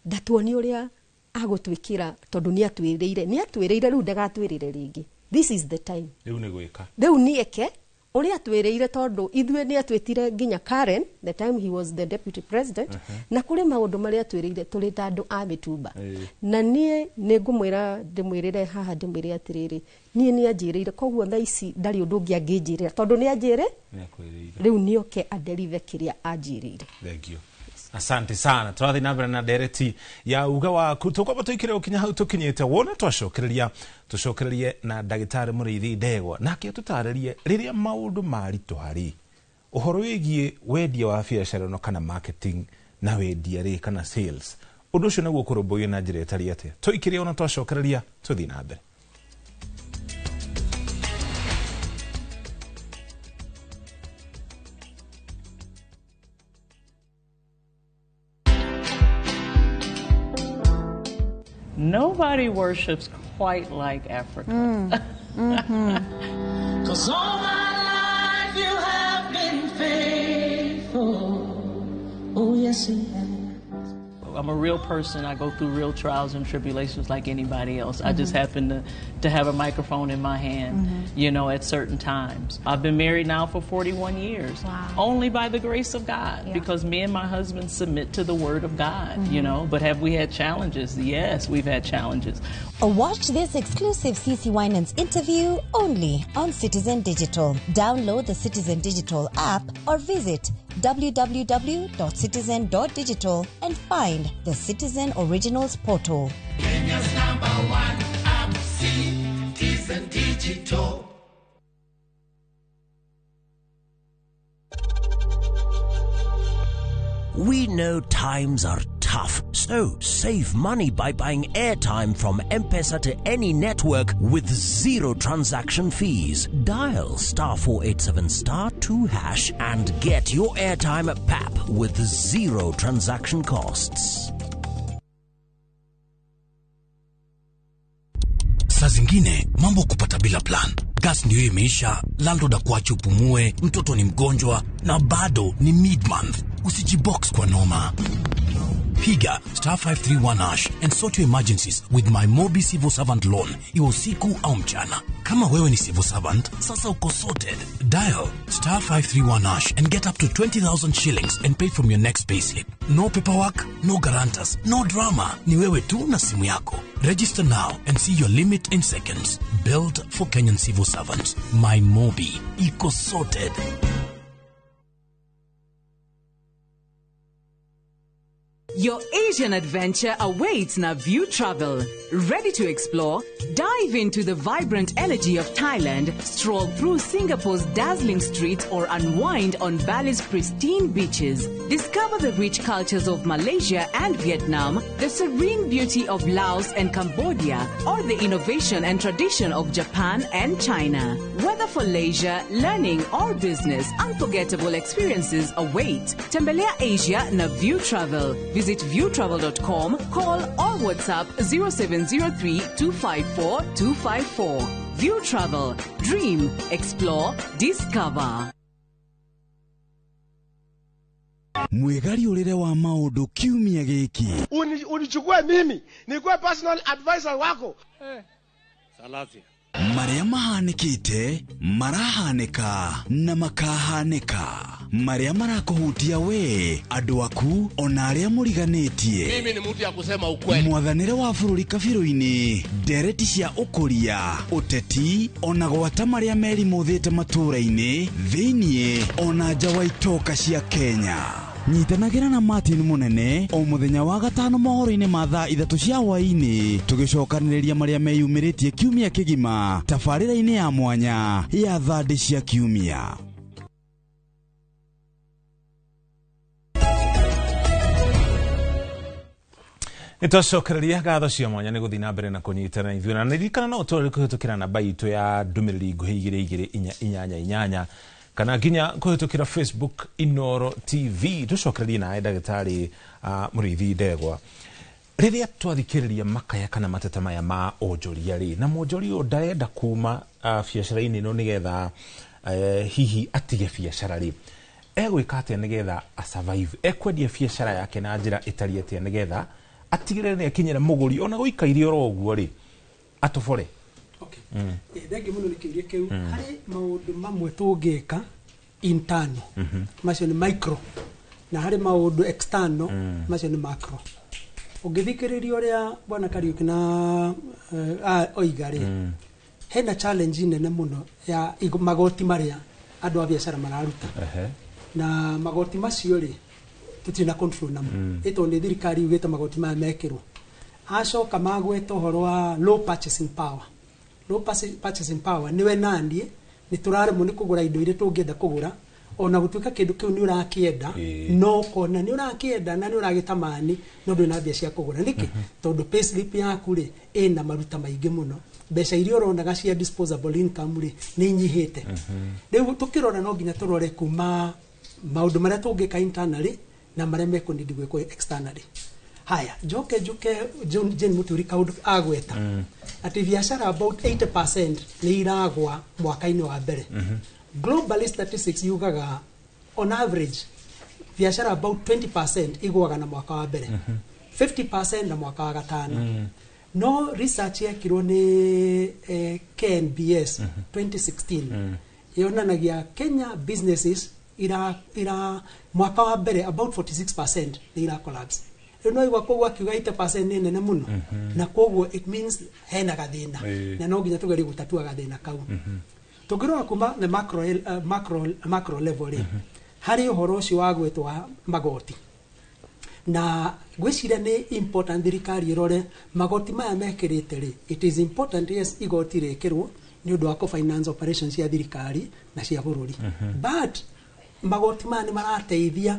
ndatuonia ũrĩa agũtwĩkĩra tondũ nĩ atwĩrĩire, nĩ atwĩrĩire, rĩu ndagatwĩrĩre rĩngĩ. This is the time. Rĩu nĩ gwĩka. Rĩu nĩ eke ũrĩa atwĩrĩire tondũ ithuĩ nĩ atwĩtire nginya Karen the time he was the deputy president na kũrĩ maũndũ marĩa atwĩrĩire tũrĩ ta andũ a mĩtumba. Na niĩ nĩ ngũmwĩra, ndĩmwĩrĩre haha, ndĩmwĩre atĩrĩrĩ, niĩ nĩ anjĩrĩire, koguo thaa ici ndarĩ ũndũ ũngĩ angĩnjĩrĩra tondũ nĩ anjĩrĩ. Nĩ akwĩrĩire. Rĩu nĩoke adelive kĩrĩa anjĩrĩire. Thank you, asante sana. Tũrathiĩ na mbere na ndereti ya uga waku tũkwamba tũikire gũkinya hau tũkinyĩte wone twacokereria tũcokererie na ndagĩtarĩ Mũrĩithi Ndegwa nake atũtarĩrie rĩrĩa maũndũ maritũha rĩ ũhoro wĩgiĩ wendia wa biacara ĩno kana marketing na wendia rĩ kana sales, ũndũ ũcio nĩguo ũkũrũmbũiyo na njĩra ĩtariĩ atĩa. Tũikire ona twacokereria tũthiĩ na mbere. Nobody worships quite like Africa. 'Cause all my life you have been faithful. Oh, yes, you have. I'm a real person. I go through real trials and tribulations like anybody else. I just happen to have a microphone in my hand, at certain times. I've been married now for 41 years. Wow. Only by the grace of God, because me and my husband submit to the Word of God, you know. But have we had challenges? Yes, we've had challenges. Watch this exclusive CC Winans interview only on Citizen Digital. Download the Citizen Digital app or visit www.citizen.digital and find the Citizen Originals portal. Kenya's number one app, Citizen Digital. We know times are tough, so save money by buying airtime from M-Pesa to any network with zero transaction fees. Dial *487*2# and get your airtime at PAP with zero transaction costs. Saa zingine mambo kupata bila plan. Gas ndio imeisha, landlord akuache upumue, mtoto ni mgonjwa na bado ni mid-month. Usijibox kwa noma. Piga *531# and sort your emergencies with my Mobi Civil Servant Loan, iwe usiku au mchana. Kama wewe ni civil servant, sasa uko sorted. Dial *531# and get up to 20,000 shillings and pay from your next payslip. No paperwork, no guarantors, no drama. Ni wewe tu na simu yako. Register now and see your limit in seconds. Built for Kenyan civil servants. My Mobi. Iko sorted. Your Asian adventure awaits na View Travel. Ready to explore? Dive into the vibrant energy of Thailand, stroll through Singapore's dazzling streets, or unwind on Bali's pristine beaches. Discover the rich cultures of Malaysia and Vietnam, the serene beauty of Laos and Cambodia, or the innovation and tradition of Japan and China. Whether for leisure, learning, or business, unforgettable experiences await. Tembelea Asia na View Travel. Visit viewtravel.com, call or WhatsApp 0703 254 254. View Travel. Dream, explore, discover. Mwĩgariũrĩre wa maũndũ kiumia gĩkĩ. Unichukue mimi nikuwe personal advisor wako. Salasia. Marĩa mahanĩkĩte, marahanĩka na makahanĩka, marĩa marakũhutia we, andũ aku ona arĩa mũriganĩtie. Mimi ni mtu ya kusema ukweli. Mwathanĩre wa bũrũri kabirũ-inĩ, ndereti cia ũkũria, ũteti ona gwata marĩa merimũthĩte matũũra-inĩ thĩiniĩ ona nja wa itoka cia Kenya. Nyitanagĩra na Martin Mũnene o mũthenya wa gatano mohoro-inĩ ma thaa 3 cia hwaĩ-inĩ, tũgĩcokanĩrĩria marĩa meyumĩrĩtie kiumia kĩgima tabarĩra-inĩ ya mwanya ya thandĩ cia kiumia. Nĩtwacokereria ngatho cia mwanya nĩ gũthiĩ na mbere na kũnyitana ithuĩ, na nĩririkana no ũtũrore kũhĩtũkĩra namba itũ ya ndũmĩrĩri nguhĩ 22488 kana nginya kũhĩtũkĩra Facebook Inoro TV. Tũcokererie nawe ndagĩtarĩ Mũrĩithi Ndegwa, rĩrĩa twathikĩrĩria makaya kana mateta maya ma onjoria rĩ, na mwonjoria ũyũ ndarenda kuma biacara-inĩ ĩno nĩgetha hihi atige biacara rĩ, egwĩka atĩa nĩgetha asurvive? Ekwendia biacara yake na njĩra ĩtariĩ atĩa nĩgetha atigĩrĩre nĩ akinyĩra mũgũri ona gũikaire oro ũguo rĩ, atobore? Okay. Thengiũ mũno nĩ kĩũria kĩu. Harĩ maũndũ mamwe tũngĩka internal, macio nĩ micro, na harĩ maũndũ external, macio nĩ macro. Ũngĩthikĩrĩria ũrĩa bwana Kariũki na oiga rĩ, hena challenge nene mũno ya magoti marĩa andũ a biacara mararuta. Na magoti macio rĩ, tũtirĩ na control namo, ĩ tondũ nĩ thirikari yugĩte magoti maya mekĩrwo. Acoka magweta ũhoro wa low purchasing power. Low purchasing power nĩwe naniĩ nĩ tũraremwo nĩ kũgũra indo iria tũngĩenda kũgũra, ona gũtuĩka kĩndũ kĩu nĩ ũrakĩenda, no ũkona nĩ ũrakĩenda na nĩ ũragĩtamani, no ndũrĩ na mbia cia kũgũra. Nĩkĩ? Tondũ payslip yaku rĩ, ĩna maruta maingĩ mũno, mbeca iria ũronaga cia disposable income rĩ, nĩ inyihĩte. Rĩu tũkĩrora, no nginya tũrore kuma maũndũ marĩa tũngĩka internally na marĩa mekũnidi gwĩkwo externally. Haya, njoke njuke Jane Muturi kaũndũ agweta atĩ biacara about 80% nĩ iragwa mwaka-inĩ wa mbere. Globally, statistics yugaga on average biacara about 20% igwaga na mwaka wa mbere, 50% na mwaka wa gatano. No research yekirwo nĩ KNBS 2016 yonanagia Kenya businesses ira mwaka wa mbere about 46% nĩ ira collapse. Rĩu no igua koguo akiuga 80% nĩ nene mũno, na koguo it means hena gathĩna, na no nginya tũgerie gũtatua gathĩna kau. Tũngĩrora kuma the macro level rĩ, harĩ ũhoro ũcio wa gwĩtwo wa magoti, na ngwĩciria nĩ important thirikari ĩrore magoti maya mekĩrĩte rĩ. It is important, yes, igoti rĩkĩrwo nĩ ũndũ wa kũ-finance operations cia thirikari na cia bũrũri, but magoti maya nĩ marateithia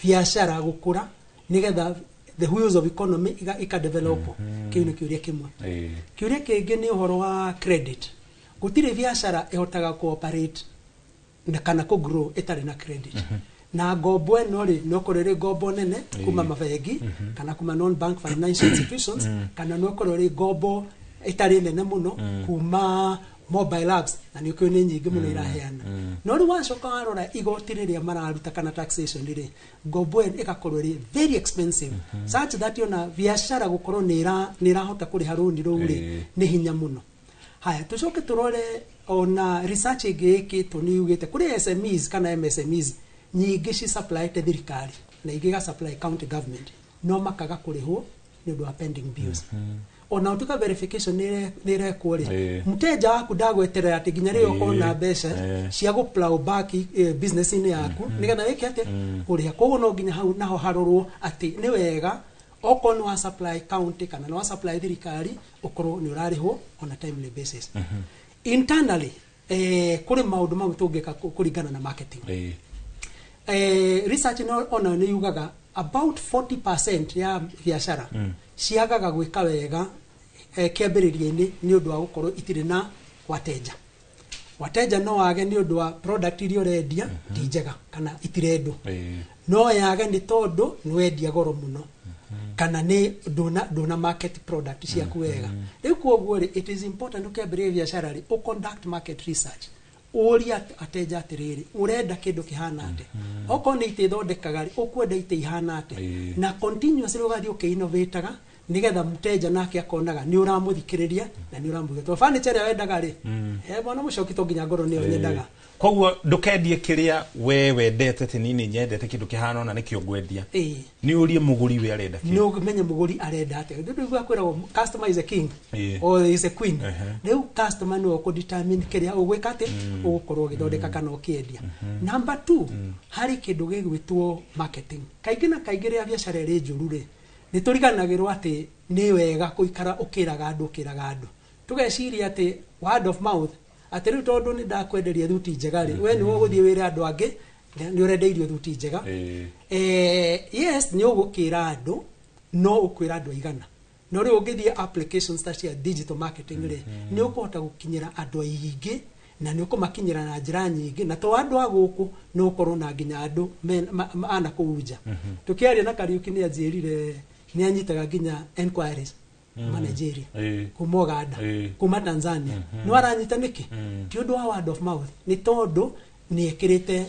biacara gũkũra nĩgetha the wheels of economy ika develop? Kĩu nĩ kĩũria kĩmwe. Kĩũria kĩngĩ nĩ ũhoro wa credit. Gũtirĩ biacara ĩhotaga cooperate na kana kũ grow ĩtarĩ na credit. Na ngombo ĩno rĩ, no ĩkorwo ĩrĩ ngombo nene kuma mabengi kana kuma non bank financial institutions, kana no ĩkorwo ĩrĩ ngombo ĩtarĩ nene mũno kuma mobile apps, na nĩ ũkĩũĩ nĩ nyingĩ mũno iraheana. No rĩu wacoka warora igoti rĩrĩa mararuta kana taxation rĩ, ngombo ĩyo ĩgakorwo ĩrĩ very expensive, such that ona biacara gũkorwo nĩ ĩrahota kũrĩha rũni rũu rĩ, nĩ hinya mũno. Haya, tucoke turore ona research ĩngĩ ĩkĩtwo nĩ yugĩte kũrĩ SMEs kana MSMEs nyingĩ ci supplyte thirikari na ingĩ iga supply county government, no makaga kũrĩhwo nĩ ũndũ wa pending bills. Ona ũtuĩka verification nĩ ĩrekwo rĩ, mteja waku ndagweterera atĩ nginya rĩrĩa ũkorwo na mbeca cia gũ plow back business-inĩ yaku nĩgetha wĩke atĩ kũrĩha. Koguo no nginya hau naho harorwo atĩ nĩ wega okorwo nĩ wa supply county kana nĩ wa supply thirikari, ũkorwo nĩ ũrarĩhwo on a timely basis. Internally, kũrĩ maũndũ mamwe tũngĩka kũringana na marketing. Research no ona nĩ yugaga about 40% ya biacara ciagaga gwĩka wega kĩambĩrĩria-inĩ nĩ ũndũ wa gũkorwo itirĩ na wateja. Wateja no wage nĩ ũndũ wa product iria ũrendia ti njega kana itirendwo, no yage nĩ tondũ nĩ wendia goro mũno kana nĩ ndũna market product ciaku wega. Rĩu koguo rĩ, it is important ũkĩambĩrĩria biacara rĩ, ũ conduct market research, ũrie ateja atĩrĩrĩ, ũrenda kĩndũ kĩhana atĩa? Okorwo nĩ itĩ ithondekaga rĩ, ũkwenda itĩ ihana atĩa? Na continuously ũgathiĩ ũkĩ-innovataga nĩgetha mteja nake akonaga nĩ ũramũthikĩrĩria na nĩ ũramũgĩra, tondũ furniture ĩrĩa wendaga rĩ, bwana mũcoki, to nginya ngorwo nĩyo nyendaga. Koguo ndũkendie kĩrĩa we wendete, atĩ niĩ nĩ nyendete kĩndũ kĩhana ũna nĩkĩo ngwendia. Nĩ ũrie mũgũri we arenda kĩ. Nĩ ũmenye mũgũri arenda atĩa. Ndũ ndũigua kwĩragwo customer is a king or is a queen? Rĩu customer nĩwe ũkũ-determine kĩrĩa ũgwĩka atĩ ũgũkorwo ũgĩthondeka kana ũkĩendia. Number two, harĩ kĩndũ gĩgwĩtwo marketing. Kaingĩ na kaingĩ rĩrĩa biacara ĩrĩ njũru rĩ, nĩ tũriganagĩrwo atĩ nĩ wega gũikara ũkĩraga andũ, ũkĩraga andũ, tũgeciria atĩ word of mouth, atĩ rĩu tondũ nĩ ndakwenderia thuti njega rĩ, we nĩwe ũgũthiĩ wĩre andũ angĩ nĩ ũrendeirio thuti njega. Yes, nĩ ũgũkĩra andũ. No ũkwĩra andũ aigana, no rĩu ũngĩthiĩ applications ta cia digital marketing rĩ, nĩ ũkũhota gũkinyĩra andũ aingĩ na nĩ ũkũmakinyĩra na njĩra nyingĩ, na to andũ a gũkũ, no ũkorwo na nginya andũ ana kũu nja. Tũkĩaria na Kariũki nĩ anjĩrire nĩ anyitaga nginya enquiries kuma Nigeria, kuma Uganda, kuma Tanzania. No aranyita nĩkĩ? Ti ũndũ wa word of mouth, nĩ tondũ nĩ ekĩrĩte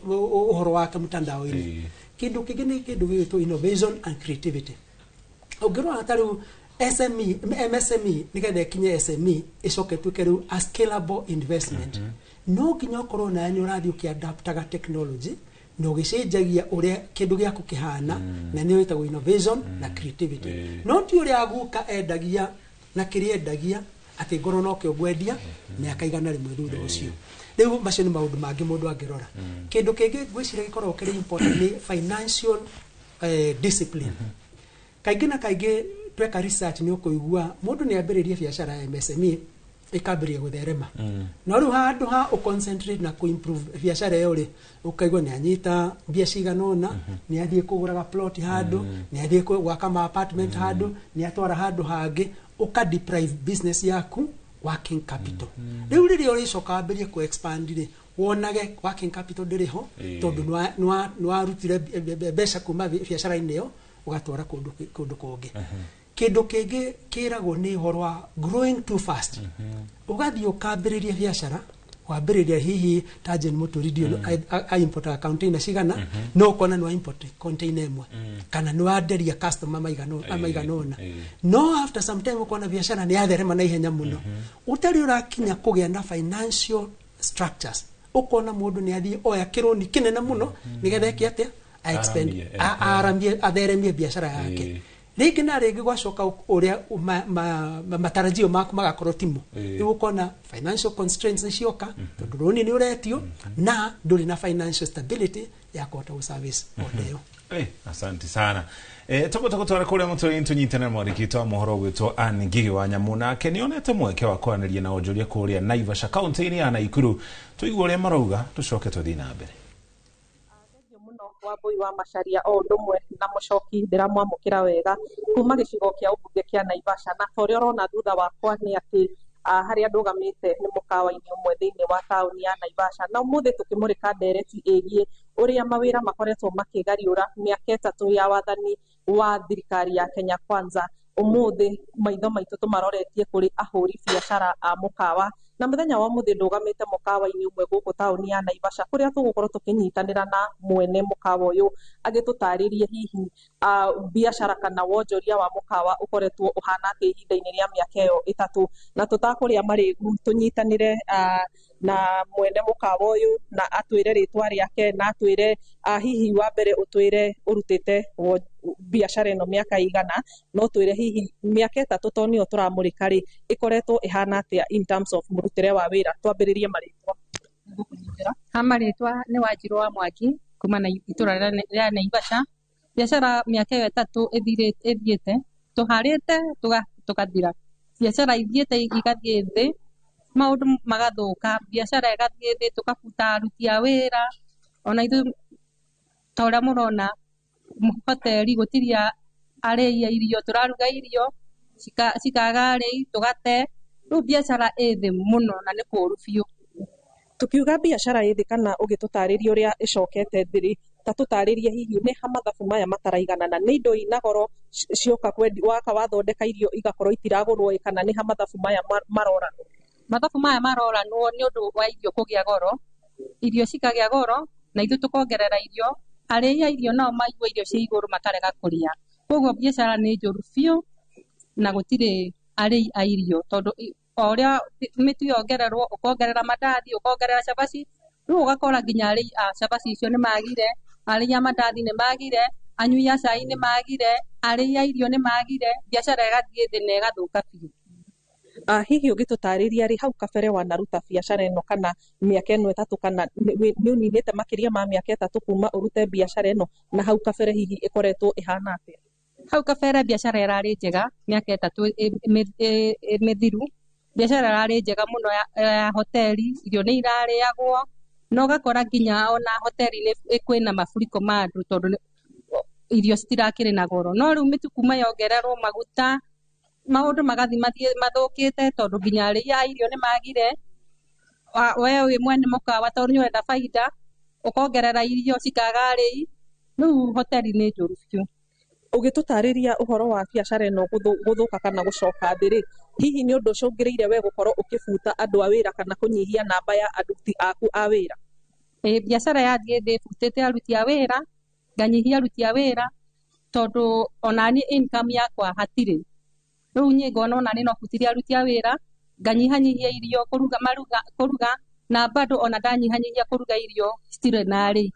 ũhoro wake mtandao-inĩ. Kĩndũ kĩngĩ nĩ kĩndũ gĩgwĩtwo innovation and creativity. Ũngĩrora ta rĩu SME, MSME, nĩgetha ĩkinye SME ĩcoke ĩtuĩke rĩu a scalable investment, no nginya ũkorwo nawe nĩ ũrathiĩ ũkĩadaptaga technology na ũgĩcenjagia ũrĩa kĩndũ gĩaku kĩhana, na nĩyo ĩtagwo innovation na creativity. No ti ũrĩa guka endagia na kĩrĩa endagia atĩ ngorwo nokĩo ngwendia mĩaka 100 thutha ũcio. Rĩu macio nĩ maũndũ mangĩ mũndũ angĩrora. Kĩndũ kĩngĩ ngwĩciria gĩkoragwo kĩrĩ important nĩ financial discipline. Kaingĩ na kaingĩ tweka research nĩ ũkũigua mũndũ nĩ ambĩrĩrie biacara ya MSME ĩkambĩrĩria gũtherema, no rĩu handũ ha ũconcentrate na kũimprove biacara ĩyo rĩ, ũkaigua nĩ anyita mbia cigana ũna, nĩ athiĩ kũgũraga plot handũ, nĩ athiĩ gwaka ma apartment handũ, nĩ atwara handũ hangĩ, ũka deprive business yaku working capital. Rĩu rĩrĩa ũrĩcoka wambĩrĩrie kũ expand rĩ, wonage working capital ndĩrĩ ho, tondũ nĩ warutire mbeca kuma biacara-inĩ ĩyo ũgatwara kũndũ kũngĩ. Kĩndũ kĩngĩ kĩragwo nĩ ũhoro wa growing too fast. Ũgathiĩ ũkambĩrĩria biacara, wambĩrĩria hihi ta Jane Mũturi, ndiũĩ a importaga container cigana, no ũkona nĩ wa import container ĩmwe kana nĩ wanderia customer maigana maigana ũna, no after some time ũkona biacara nĩ yatherema na ihenya mũno ũtarĩ ũrakinya kũgĩa na financial structures. Ũkona mũndũ nĩ athiĩ oya kĩrũni kĩnene mũno nĩgetha eke atĩa? A expand, Aramie, aramie, atheremie biacara yake. Rĩngĩ na rĩngĩ gwacoka ũrĩa matarajio maku magakorwo timo. Rĩu ũkona financial constraints nĩ cioka tondũ rũni nĩ ũretio na ndũrĩ na financial stability ya kũhota gũ service order ĩyo. Asante sana. Tũgũta gũtwara kũrĩa mũtũrĩ tũnyitane na mwandĩki wa mohoro gwĩtwo Ann Ngigĩ wa Nyamũ, nake nĩonete mweke wa kwaranĩria na onjoria kũrĩa Naivasha kaunti-inĩ ya Naikuru. Tũigue ũrĩa marauga, tũcoke tũthiĩ na mbere. Wambui wa Macharia o ũndũ ũmwe na Mũcoki, ndĩramwamũkĩra wega kuma gĩcigo kĩa ũmbunge kĩa Naivasha. Na ta ũrĩa ũrona thutha wakwa nĩ atĩ harĩa ndũgamĩte nĩ mũkawa-inĩ ũmwe thĩinĩ wa taũni ya Naivasha, na ũmũthĩ tũkĩmũrĩka ndereti ĩgiĩ ũrĩa mawĩra makoretwo makĩgariũra mĩaka 3 ya wathani wa thirikari ya Kenya Kwanza. Ũmũthĩ maitho maitũ tũmaroretie kũrĩ ahũri biacara a mũkawa, na mũthenya wa ũmũthĩ ndũgamĩte mũkawa-inĩ ũmwe gũkũ taũni ya Naivasha kũrĩa tũgũkorwo tũkĩnyitanĩra na mwene mũkawa ũyũ agĩtũtarĩrie hihi biacara kana wonjoria wa mũkawa ũkoretwo ũhana atĩa ihinda-inĩ rĩa mĩaka ĩyo 3. Na tũtakũrĩa marĩgu, tũnyitanĩre na mwene mũkawa ũyũ na atwĩre rĩtwa rĩake na atwĩre hihi wa mbere ũtwĩre ũrutĩte biacara ĩno mĩaka igana, no twĩre hihi mĩaka 3 to nĩyo tũramũrĩka rĩ, ĩkoretwo ĩhana atĩa in terms of mũrutĩre wa wĩra. Twambĩrĩrie marĩtwa. Ha marĩtwa nĩ Wanjirũ wa Mwangi kuma na itũra rĩa Naivasha. Biacara mĩaka ĩyo 3 ĩthiĩte tũharĩte tũgathira, biacara ithiĩte igathiĩ thĩ, maũndũ magathũka, biacara ĩgathiĩ thĩ, tũkabuta aruti a wĩra. Ona ithuĩ ta ũrĩa mũrona hoteli gũtirĩ arĩi a irio, tũraruga irio cikaga arĩi tũgate. Rĩu biacara ĩ thĩ mũno na nĩ kũũru biũ. Tukiuga biacara ĩ thĩ kana ũgĩtũtarĩria ũrĩa ĩcokete thĩ rĩ, ta tũtarĩrie hihi nĩ ha mathabu maya mataraiganana, nĩ indo ina goro cioka waka wathondeka irio igakorwo itiragũrwo ĩ, kana nĩ ha mathabu maya maroranwo? Mathabu maya maroranwo nĩ ũndũ wa irio kũgĩa goro, irio cikagĩa goro na ithuĩ tũkongerera irio, arĩi a irio nao maigua irio cia igũrũ makarega kũrĩa. Koguo biacara nĩ njũru biũ na gũtirĩ arĩi a irio, tondũ o ũrĩa mĩtu yongererwo, ũkongerera mandathi, ũkongerera cabaci, rĩu ũgakora nginya arĩi a cabaci icio nĩ magire, arĩi a mandathi nĩ magire, anyui a cai nĩ magire, arĩi a irio nĩ magire, biacara ĩgathiĩ thĩ na ĩgathũka biũ. Hihi ũngĩtũtarĩria rĩ, hau kabere wanaruta biacara ĩno kana mĩaka ĩno 3, kana nĩ ũninĩte makĩria ma mĩaka 3 kuma ũrute biacara ĩno, na hau kabere hihi ĩkoretwo ĩhana atĩa? Hau kabere biacara ĩrarĩ njega mĩaka 3 mĩthiru, biacara ĩrarĩ njega mũno ya hoteli, irio nĩ irarĩagwo, na ũgakora nginya ona hoteli-inĩ kwĩna maburiko ma andũ, tondũ Irio citirakĩrĩ na goro, no rĩu mĩtu kuma yongererwo maguta, maũndũ magathiĩ mathiĩ mathũkĩte, tondũ nginya arĩi a irio nĩ magire. We wĩ mwene mũkawa, tondũ nĩ ũrenda baida, ũkongerera irio cikaga arĩi. Rĩu hoteli nĩ njũru biũ. Ũgĩtũtarĩria ũhoro wa biacara ĩno gũthũka kana gũcoka thĩ rĩ, hihi nĩ ũndũ ũcũngĩrĩire we gũkorwo ũkĩbuta andũ a wĩra kana kũnyihia namba ya aruti aku a wĩra? Ĩ, biacara yathiĩ thĩ, butĩte aruti a wĩra, nganyihia aruti a wĩra, tondũ onaniĩ income yakwa hatirĩ. Rĩu niĩ ngona onaniĩ no butire aruti a wĩra, nganyihanyihia irio kũruga, maruga kũruga, na bado ona ndanyihanyihia kũruga irio citirĩ na arĩi.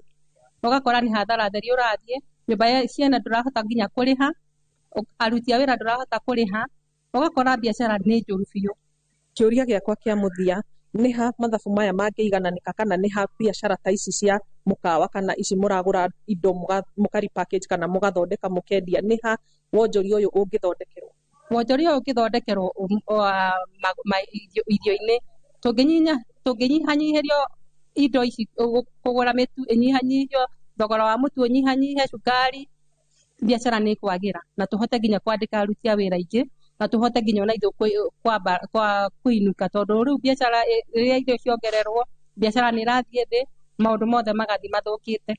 Ũgakora nĩ hathara theri ũrathiĩ. Nyũmba ya ciana ndũrahota nginya kũrĩha, aruti a wĩra ndũrahota kũrĩha, ũgakora biacara nĩ njũru biũ. Kĩũria gĩakwa kĩa mũthia, nĩ ha mathabu maya mangĩigananĩka, kana nĩ ha biacara ta ici cia mũkawa kana ici mũragũra indo mũka repackage kana mũgathondeka mũkendia, nĩ ha wonjoria ũyũ ũngĩthondekerwo? Wonjoria ũyũ ũngĩthondekerwo irio-inĩ, tũngĩnyihanyihĩrio indo ici, kũgũra mĩtu ĩnyihanyihio, thogora wa mũtu ũnyihanyihe, cukari, biacara nĩ ĩkwagĩra, na tũhote nginya kwandĩka aruti a wĩra aingĩ, na tũhote nginya ona ithuĩ kwamba kwa kũinũka, tondũ rĩu biacara rĩrĩa irio ciongererwo, biacara nĩ ĩrathiĩ thĩ, maũndũ mothe magathiĩ mathũkĩte.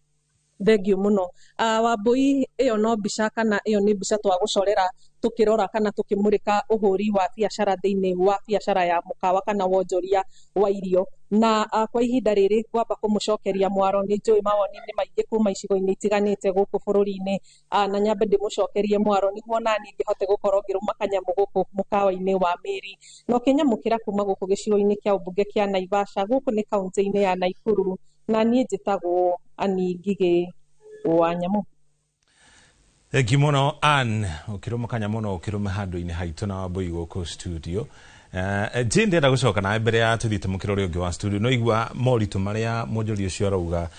Thengiũ mũno. Wambui, ĩyo no mbica kana ĩyo nĩ mbica twagũcorera tũkĩrora kana tũkĩmũrĩka ũhũri wa biacara thĩinĩ wa biacara ya mũkawa kana wonjoria wa irio. Na kwa ihinda rĩrĩ ngwamba kũmũcokeria mwaro, nĩ njũĩ mawoni nĩ maingĩ kuma icigo-inĩ itiganĩte gũkũ bũrũri-inĩ. Na nyambe ndĩmũcokerie mwaro nĩguo naniĩ ngĩhote gũkorwo ngĩrũma kanyamũ gũkũ mũkawa-inĩ wa Mĩri. Na ũkĩnyamũkĩra kuma gũkũ gĩcigo-inĩ kĩa ũmbunge kĩa Naivasha, gũkũ nĩ kaũntĩ-inĩ ya Nakuru, na niĩ njĩtagwo Ani Ngigĩ wa Nyamũ. Thengiũ mũno Ann, ũkĩrũma kanyamũ no ũkĩrũme handũ-inĩ haitũ na Wambui gũkũ studio. Jane, ndĩrenda gũcoka nawe mbere ya tũthiĩte mũkĩra ũrĩa ũngĩ wa studio. No igua moritũ marĩa mwonjoria ũcio arauga,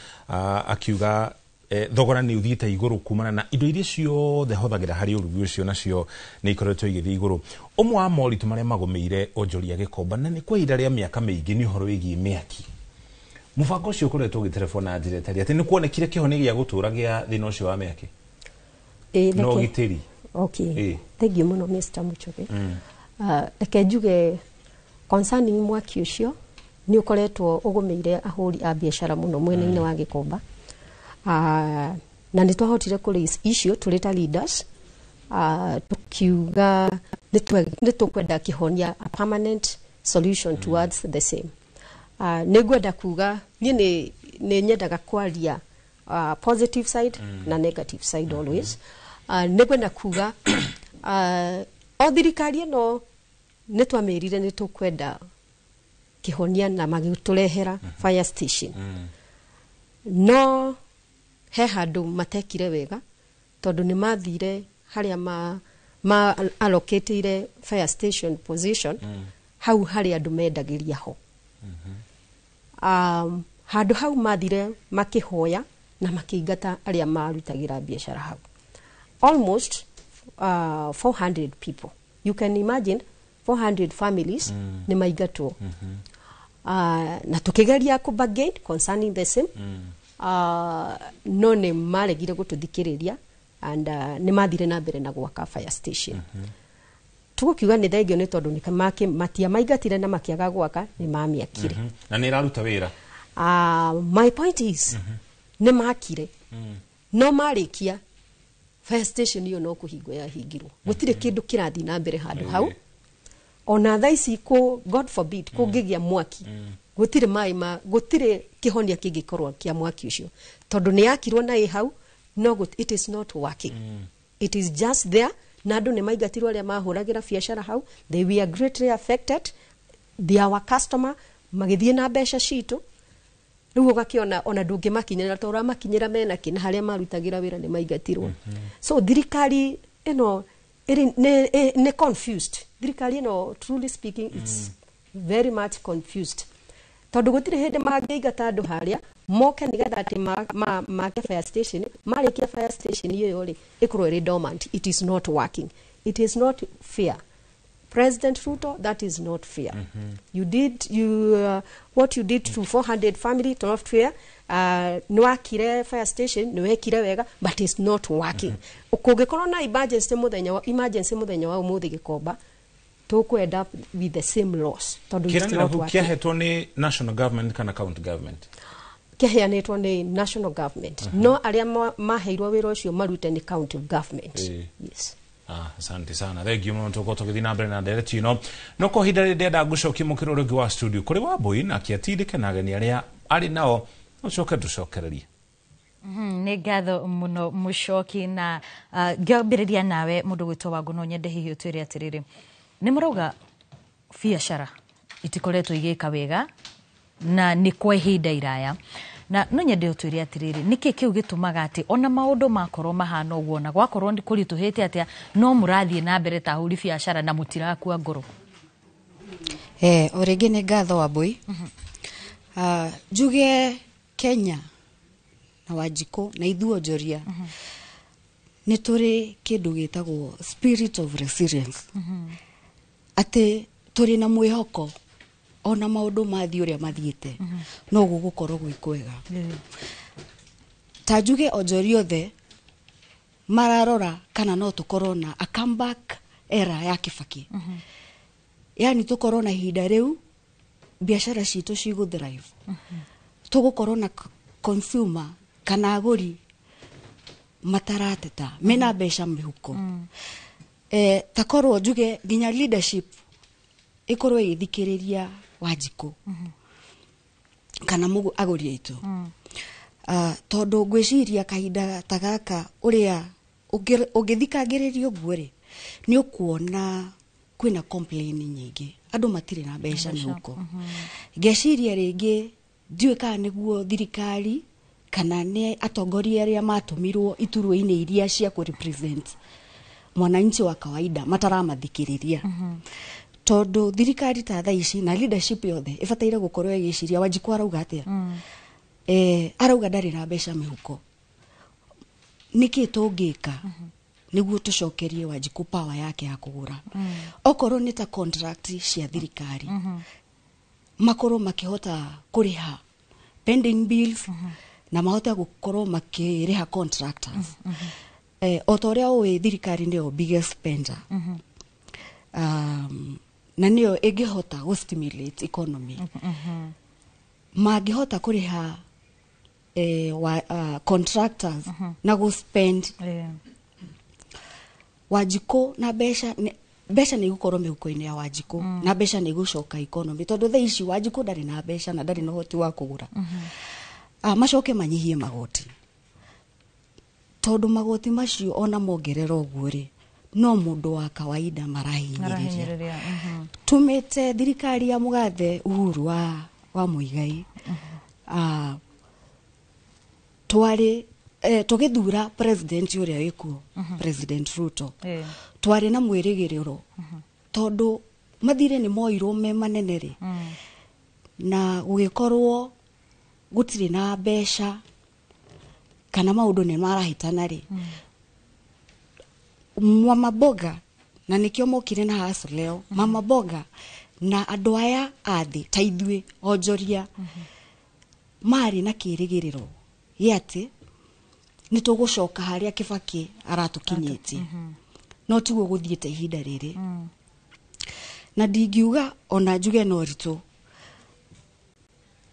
akiuga thogora nĩ ũthiĩte igũrũ kumana na indo iria ciothe hũthagĩra harĩ ũrugi ũcio, nacio nĩ ikoretwo igĩthiĩ igũrũ. Ũmwe wa moritũ marĩa magũmĩire onjoria Gĩkomba na nĩ kwa ihinda rĩa mĩaka mĩingĩ nĩ ũhoro wĩgiĩ mĩaki. Mũbango ũcio ũkoretwo ũgĩterebwo na njĩra ĩtarĩ atĩ nĩ kuonekire kĩhonia gĩa gũtũra gĩa thĩna ũcio wa mĩaki Ĩ, na ũgitĩri. Okay. Ĩ. Thank you mũno, Mr. Muchoge. Reke njuge concerning mwaki ũcio, nĩ ũkoretwo ũgũmĩire ahũri a biacara mũno mwena-inĩ wa Gĩkomba. Na nĩ twahotire kũ raise issue tũrĩ ta leaders, tukiuga nĩ tũkwenda kĩhonia, a permanent solution towards the same. Nĩ ngwenda kuga niĩ nĩ nyendaga kwaria positive side na negative side always. Nĩ ngwenda kuga o thirikari ĩno nĩ twamĩrire nĩ tũkwenda kĩhonia na magĩtũrehera fire station, no he handũ matekire wega, tondũ nĩ mathire harĩa ma allocatĩire fire station position, hau harĩa andũ mendagĩria ho. Handũ hau mathire makĩhoya na makĩingata arĩa marutagĩra biacara hau, almost 400 people. You can imagine, 400 families nĩ maingatwo. Na tukigeria kũ bargain concerning the same, no nĩ maregire gũtũthikĩrĩria and nĩ mathire na mbere na gwaka fire station. Tũgũkiuga nĩ thengio nĩ tondũ nĩ matiamaingatire na makĩaga gwaka, nĩ mamĩakire. Na nĩ ĩraruta wĩra? My point is, nĩ makire, no marĩkia fire station ĩyo no kũhingwo yahingirwo. Gũtirĩ kĩndũ kĩrathiĩ na mbere handũ hau. Ona thaa ici, kũ god forbid kũngĩgĩa mwaki, gũtirĩ maĩ ma, gũtirĩ kĩhonia kĩngĩkorwo kĩa mwaki ũcio, tondũ nĩ yakirwo na ĩ hau, no it is not working. It is just there, na andũ nĩ maingatirwo arĩa mahũragĩra biacara hau. They were greatly affected. They are our customer, magĩthiĩ na mbeca citũ. Rĩu ũgakĩona ona ndũngĩmakinyĩra, tondũ ũramakinyĩra mena kĩ, na harĩa marutagĩra wĩra nĩ maingatirwo. So thirikari ĩno ĩrĩ nĩ confused. Thirikari ĩno, truly speaking, it's very much confused, tondũ gũtirĩ hĩndĩ mangĩingata andũ harĩa moke nĩgetha atĩ make fire station. Marĩkia fire station ĩyo rĩ, ĩkorwo ĩrĩ dormant, it is not working. It is not fair. President Ruto, that is not fair. You did you what you did to 400 family, to not fair. Nĩwakire fire station, nĩwekire wega, but it's not working. Kũngĩkorwo na emergency mũthenya wa emergency mũthenya wa ũmũthĩ Gĩkomba, tũkũ end up with the same loss tondũ it's Kĩranĩro not kĩu working. Kĩahetwo nĩ national government kana county government? Kĩheanĩtwo nĩ national government, no arĩa maheirwo wĩra ũcio marute nĩ county government. Yes. Ah, asante sana, thengiũ mũno. Tũkorwo tũgĩthiĩ na mbere na ndereti ĩno, no kwa ihinda rĩrĩ ndĩrenda ngũcokie mũkĩro ũrĩa ũngĩ wa studio kũrĩ Wambui na kĩatindĩke na ageni arĩa arĩ nao, ũcoke tũcokererie. Nĩ ngatho mũno Mũcoki, na ngĩambĩrĩria nawe mũndũ gwĩtwo Wangu, no nyende hihi ũtwĩre atĩrĩrĩ, nĩ mũrauga biacara itikoretwo igĩka wega na nĩ kwa ihinda iraya, na no nyende ũtwĩre atĩrĩrĩ, nĩkĩ kĩu gĩtũmaga atĩ ona maũndũ makorwo mahana ũguo na gwakorwo nĩ kũritũhĩte atĩa, no mũrathiĩ na mbere ta ahũri biacara na mũtirakua ngoro? O rĩngĩ nĩ ngatho, Wambui. Njuge Kenya na Wanjikũ na ithuĩ onjoria nĩ tũrĩ kĩndũ gĩtagwo spirit of resilience, atĩ tũrĩ na mwĩhoko ona maũndũ mathiĩ ũrĩa mathiĩte no gũgũkorwo gwĩ kwega. Ta njuge onjoria othe mararora kana no tũkorwo na a comeback era ya Kibaki, yani tũkorwo na ihinda rĩu biacara citũ cigũ thrive, tũgũkorwo na consumer kana agũri matarateta mena mbeca mĩhuko. Ta korwo njuge nginya leadership ĩkorwo ĩgĩthikĩrĩria Wanjikũ kana agũri aitũ. Tondũ ngwĩciria kahinda ta gaka ũrĩa ũngĩthikangĩrĩria ũguo rĩ, nĩ ũkuona kwĩna complain nyingĩ, andũ matirĩ na mbeca mĩhuko. Ngeciria rĩngĩ ndiũĩ kana nĩguo thirikari kana nĩ atongoria arĩa matũmirwo iturwa-inĩ iria cia kũ represent mwananchi wa kawaida mataramathikĩrĩria, tondũ thirikari ta thaa ici na leadership yothe ĩbataire gũkorwo ĩgĩciria Wanjikũ arauga atĩa. Arauga ndarĩ na mbeca mĩhuko, nĩkĩ tũngĩka nĩguo tũcokerie Wanjikũ power yake ya kũgũra? Okorwo nĩ ta contract cia thirikari, makorwo makĩhota kũrĩha pending bills na mahote gũkorwo makĩrĩha contractors. O ta ũrĩa ũĩ, thirikari nĩyo biggest spender, na nĩyo ĩngĩhota gũ stimulate economy. Mangĩhota kũrĩha contractors na gũ spend, Wanjikũ na mbeca mbeca nĩ igũkorwo mĩhuko-inĩ ya Wanjikũ na mbeca nĩ igũcoka economy, tondũ thaa ici Wanjikũ ndarĩ na mbeca na ndarĩ na ũhoti wa kũgũra. Macoke manyihie magoti, tondũ magoti macio ona mongerera ũguo rĩ, no mũndũ wa kawaida marahinyĩrĩria. Marahinyĩrĩria. Tumĩte thirikari ya mũgathe Uhuru wa Mũigai, twarĩ tũgĩthura president ũrĩa wĩkuo, President Ruto, twarĩ na mwĩrĩgĩrĩro tondũ mathirĩ nĩ moirwo me manene rĩ, na gũgĩkorwo gũtirĩ na mbeca kana maũndũ nĩ marahĩtana rĩ, mama mboga na nĩkĩo mokire na hustle leo, mama mboga na andũ aya a thĩ ta ithuĩ onjoria marĩ na kĩrĩgĩrĩro gĩa atĩ nĩ tũgũcoka harĩa Kibaki aratũkinyĩtie, no tiguo gũthiĩte ihinda rĩrĩ. Na ndingiuga ona njuge na ũritũ,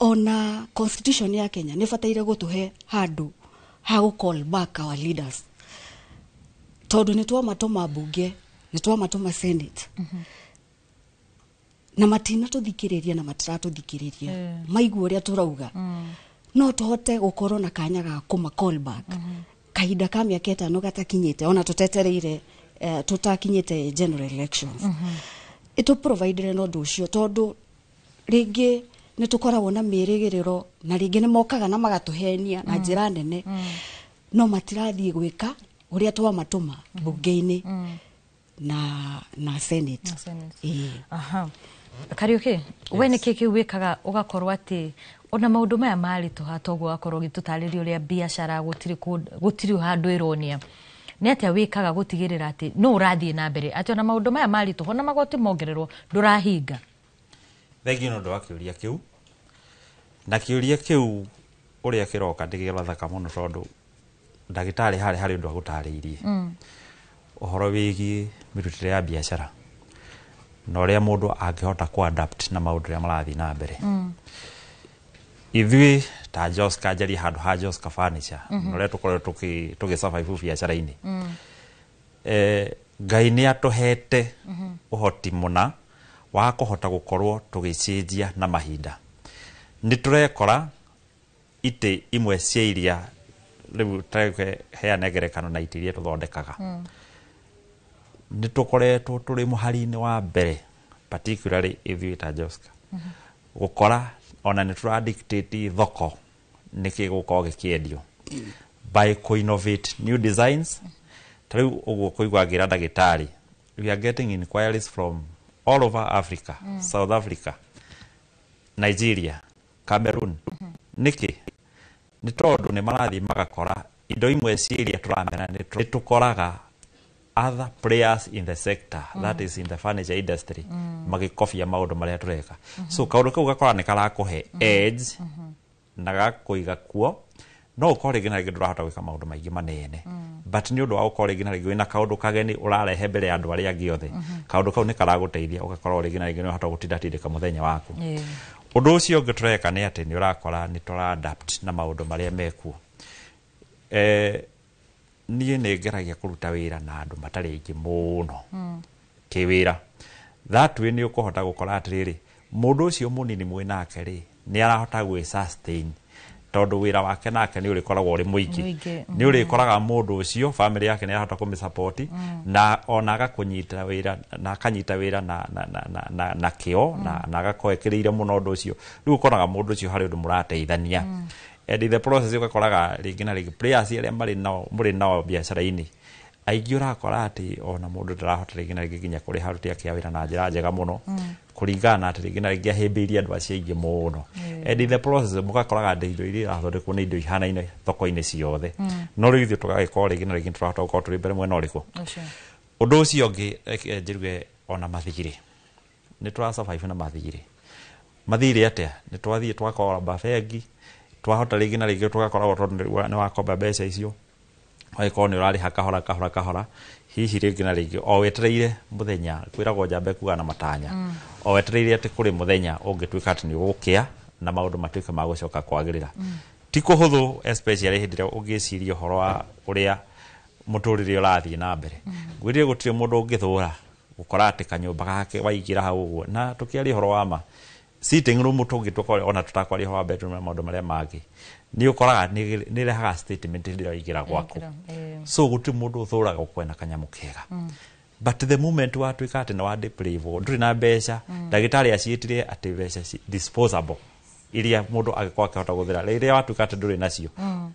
ona constitution ya Kenya nĩ bataire gũtũhe handũ ha gũ call back our leaders, tondũ nĩ twamatũma mbunge, nĩ twamatũma senate, na matinatũthikĩrĩria na matiratũthikĩrĩria maigua ũrĩa tũrauga. No tũhote gũkorwo na kanya ga kũma call back kahinda ka mĩaka 5 gatakinyĩte, ona tũtetereire tũtakinyĩte general elections, ĩtũ providere na ũndũ ũcio, tondũ rĩngĩ nĩ tũkoragwo na mĩrĩgĩrĩro na rĩngĩ nĩ mokaga na magatũhenia na njĩra nene, no matirathiĩ gwĩka ũrĩa twamatũma mbunge-inĩ na senate. Na Senate. Ĩĩ. Aha. Kariũki, we nĩ kĩ kĩu wĩkaga ũgakorwo atĩ ona maũndũ maya maritũha toguo, wakorwo ũgĩtũtarĩria ũrĩa biacara gũtirĩ gũtirĩ handũ ĩronia Nĩ atĩa wĩkaga gũtigĩrĩra atĩ no ũrathiĩ na mbere, atĩ ona maũndũ maya maritũho na magoti mongererwo ndũrahinga? Thengiũ nĩ ũndũ wa kĩũria kĩu, na kĩũria kĩu ũrĩa kĩroka ndĩgĩrathaka mũno, tondũ ndagĩtarĩ harĩ harĩ ũndũ agũtarĩirie ũhoro wĩgiĩ mĩrutĩre ya biacara na ũrĩa mũndũ angĩhota kũ-adapt na maũndũ ũrĩa marathiĩ na mbere. Ithuĩ ta Joska, njarie handũ ha Joska Furniture, na ũrĩa tũkoretwo tũgĩ survive biacara-inĩ, Ngai nĩ atũhete ũhoti mũna wa kũhota gũkorwo tũgĩcenjia na mahinda. Nĩ tũrekora itĩ imwe cia iria rĩu tareke heane ngerekano na itĩ iria tũthondekaga, nĩ tũkoretwo tũrĩ mũhari-inĩ wa mbere, particularly ithuĩ ta Joska, gũkora ona nĩ tũra dictate thoko nĩkĩ gũkorwo gĩkĩendio by co-innovate new designs. Ta rĩu ũguo kũigua ngĩra ndagĩtarĩ, we are getting inquiries from all over Africa, South Africa, Nigeria, Cameroon. Nĩkĩ? Nĩ tondũ nĩ marathiĩ magakora indo imwe cia iria tũramera, nĩ tũkoraga other players in the sector, that is in the furniture industry, magĩkobia maũndũ marĩa tũreka. So kaũndũ kau gakora nĩ karakũhe edge na gakũiga kuo. No ũkorwo rĩngĩ na rĩngĩ ndũrahota gwĩka maũndũ maingĩ manene, but nĩ ũndũ wa gũkorwo rĩngĩ na rĩngĩ wĩna kaũndũ kageni ũrarehe mbere ya andũ arĩa angĩ othe, kaũndũ kau nĩ karagũteithia, ũgakorwo rĩngĩ na rĩngĩ nĩ ũrahota gũtindatindĩka mũthenya waku. Ũndũ ũcio ũngĩ tũreka nĩ atĩ nĩ ũrakora nĩ tũra adapt na maũndũ marĩa mekuo. Niĩ nĩ ngeragia kũruta wĩra na andũ matarĩ aingĩ mũno kĩwĩra. That way nĩ ũkũhota gũkora atĩrĩrĩ, mũndũ ũcio mũnini mwĩ nake rĩ, nĩ arahota gwĩ sustain, tondũ wĩra wake nake nĩ ũrĩkoragwo ũrĩ mũingĩ. Mũingĩ. Nĩ ũrĩkoraga mũndũ ũcio family yake nĩ arahota kũmĩsupport, na ona agakũnyita wĩra na akanyita wĩra na kĩo, na agakorwo ekĩrĩire mũno ũndũ ũcio. Rĩu ũkoraga mũndũ ũcio harĩ ũndũ mũrateithania, and in the process ũgakoraga rĩngĩ na rĩngĩ players arĩa marĩ nao, mũrĩ nao biacara-inĩ aingĩ, ũrakora atĩ ona mũndũ ndarahota rĩngĩ na rĩngĩ nginya kũrĩha aruti ake a wĩra na njĩra njega mũno, kũringana na atĩ rĩngĩ na rĩngĩ ahĩmbĩirie andũ acio aingĩ mũno. And in the process mũgakoraga atĩ indo iria irathondekwo nĩ indo ihanaine thoko-inĩ ciothe. No rĩu ithuĩ tũgagĩkorwo rĩngĩ na rĩngĩ tũrahota gũkorwo tũrĩ mbere mwena ũrĩkũ. Ũcio. Ũndũ ũcio ũngĩ, reke njiruge ona mathirĩ, nĩ tũra survive na mathirĩ. Mathirĩ atĩa? Nĩ twathiĩ twakomba bengi, twahota rĩngĩ na rĩngĩ tũgakoragwo, tondũ nĩ wakomba mbeca icio, ũgagĩkorwo nĩ ũrarĩha kahora kahora kahora, hihi rĩngĩ na rĩngĩ o wetereire mũthenya kwĩragwo njamba ĩkuaga na matanya, o wetereire atĩ kũrĩ mũthenya ũngĩtuĩka atĩ nĩ ũgũkĩa na maũndũ matuĩke ma gũcoka kwagĩrĩra. Ti kũhũthũ, especially hĩndĩ ĩrĩa ũngĩciria ũhoro wa ũrĩa mũtũrĩre ũrathiĩ na mbere. Ngwĩrire gũtirĩ mũndũ ũngĩthũra gũkora atĩ kanyũmba gake waingĩra hau ũguo, na tũkĩaria ũhoro wa ma sitting room, tũngĩtua ona tũtakwaria ũhoro wa bedroom na maũndũ marĩa mangĩ, nĩ ũkoraga nĩ ĩrehaga statement hĩndĩ ĩrĩa waingĩra gwaku. So gũtirĩ mũndũ ũthũraga gũkorwo na kanyamũ kega, but the moment watuĩka atĩ nĩ wa deprive, ndũrĩ na mbeca, ndagĩtarĩ aciĩtire atĩ mbeca disposable iria mũndũ angĩkorwo akĩhota gũthĩra, rĩrĩa watuĩka atĩ ndũrĩ nacio,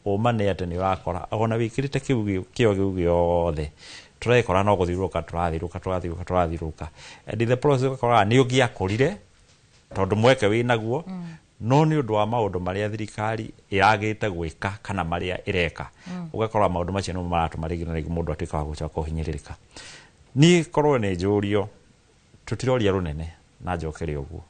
ũma nĩ atĩ nĩ ũrakora ona wĩkĩrĩte kĩu kĩo kĩu gĩothe, tũrekora no gũthiũrũrũka tũrathiũrũrũka tũrathiũrũrũka tũrathiũrũrũka. And in the process ũgakoraga nĩ ũngĩakũrire tondũ mweke wĩ naguo, no nĩ ũndũ wa maũndũ marĩa thirikari ĩragĩte gwĩka kana marĩa ĩreka, ũgakora maũndũ macio nĩmo maratũma rĩngĩ na rĩngĩ mũndũ atuĩka wa gũcoka kũhinyĩrĩrĩka. Niĩ korwo nĩ njũrio, tũtiroria rũnene na njokere ũguo,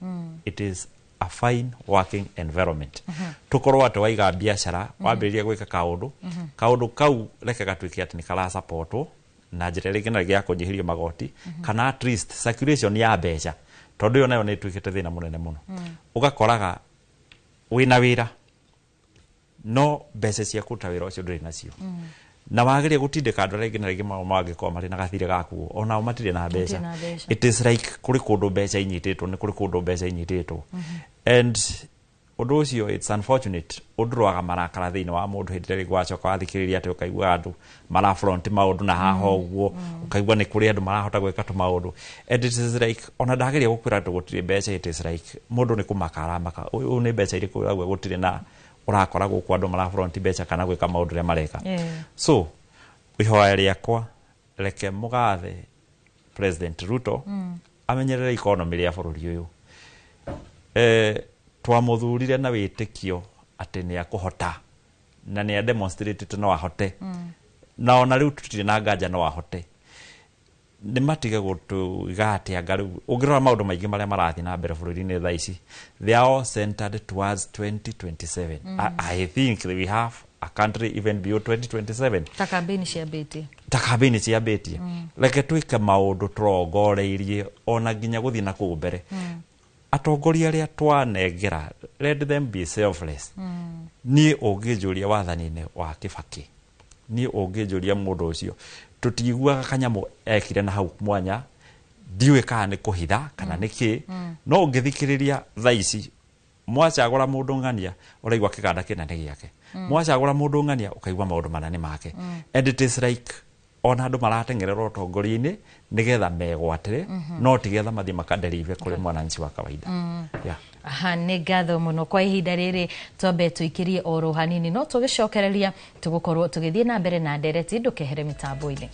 it is a fine working environment. Tũkorwo atĩ waiga biacara, wambĩrĩria gwĩka kaũndũ, kaũndũ kau reke gatuĩke atĩ nĩ karasupportwo na njĩra rĩngĩ na rĩngĩ ya kũnyihĩrio magoti, kana at least circulation ya mbeca, tondũ ĩyo nayo nĩ ĩtuĩkĩte thĩna mũnene mũno. Ũgakoraga wĩna wĩra no mbeca cia kũruta wĩra ũcio ndũrĩ nacio, na wagĩrĩire gũtindĩka andũ arĩa rĩngĩ na rĩngĩ mangĩkorwo marĩ na gathirĩ gakuo, onao matirĩ na mbeca. Matirĩ na mbeca. It is like kũrĩ kũndũ mbeca inyitĩtwo, nĩ kũrĩ kũndũ mbeca inyitĩtwo, and ũndũ ũcio, it's unfortunate, ũndũrwaga marakara thĩinĩ wa mũndũ hĩndĩ ĩrĩa rĩngĩ wacoka wathikĩrĩria atĩ ũkaigua andũ marafront maũndũ na haha ũguo, ũkaigua nĩ kũrĩ andũ marahota gwĩka tũmaũndũ, and it is like ona ndageria gũkwĩra atĩ gũtirĩ mbeca, it is like mũndũ nĩ kũmaka aramaka, ũyũ nĩ mbeca irĩkũ ũrauga gũtirĩ, na ũrakora gũkũ andũ marafront mbeca kana gwĩka maũndũ ũrĩa mareka. So ihoya rĩakwa, reke mũgathe President Ruto amenyerere economy rĩa bũrũri ũyũ. Twamũthurire na wĩtĩkio atĩ nĩ akũhota, na nĩ ademonstrated no ahote. Na ona rĩu tũtirĩ na nganja no ahote. Nĩ matige gũtũiga atĩ anga rĩu ũngĩrora maũndũ maingĩ marĩa marathiĩ na mbere bũrũri-inĩ thaa ici, they are all centered towards 2027. I think we have a country even beyond 2027. Ta kambĩini ciambĩtie. Ta kambĩini ciambĩtie. Reke twĩke maũndũ tũrongoreirie ona nginya gũthiĩ na kũu mbere. Atongoria arĩa twanengera, let them be selfless. Niĩ ũngĩnjũria wathani-inĩ wa Kibaki, niĩ ũngĩnjũria mũndũ ũcio, tũtiiguaga kanyamũ ekire na hau mwanya, ndiũĩ kana nĩ kũhitha kana nĩ kĩ. No ũngĩthikĩrĩria thaa ici, mwacagũra mũndũ ng'ania ũraigua kĩganda kĩna nĩ gĩake. Mwacagũra mũndũ ng'ania ũkaigua maũndũ mana nĩ make. And it is like ona andũ marateng'erera ũtongoria-inĩ nĩgetha megwatĩre, no tigetha mathiĩ makaderive kũrĩ mwananchi wa kawaida. Yeah. Aha, nĩ ngatho mũno kwa ihinda rĩrĩ twambe tũikĩrie oro hanini, no tũgĩcokereria tũgũkorwo tũgĩthiĩ na mbere na ndereti, ndũkehere mĩtambo-inĩ.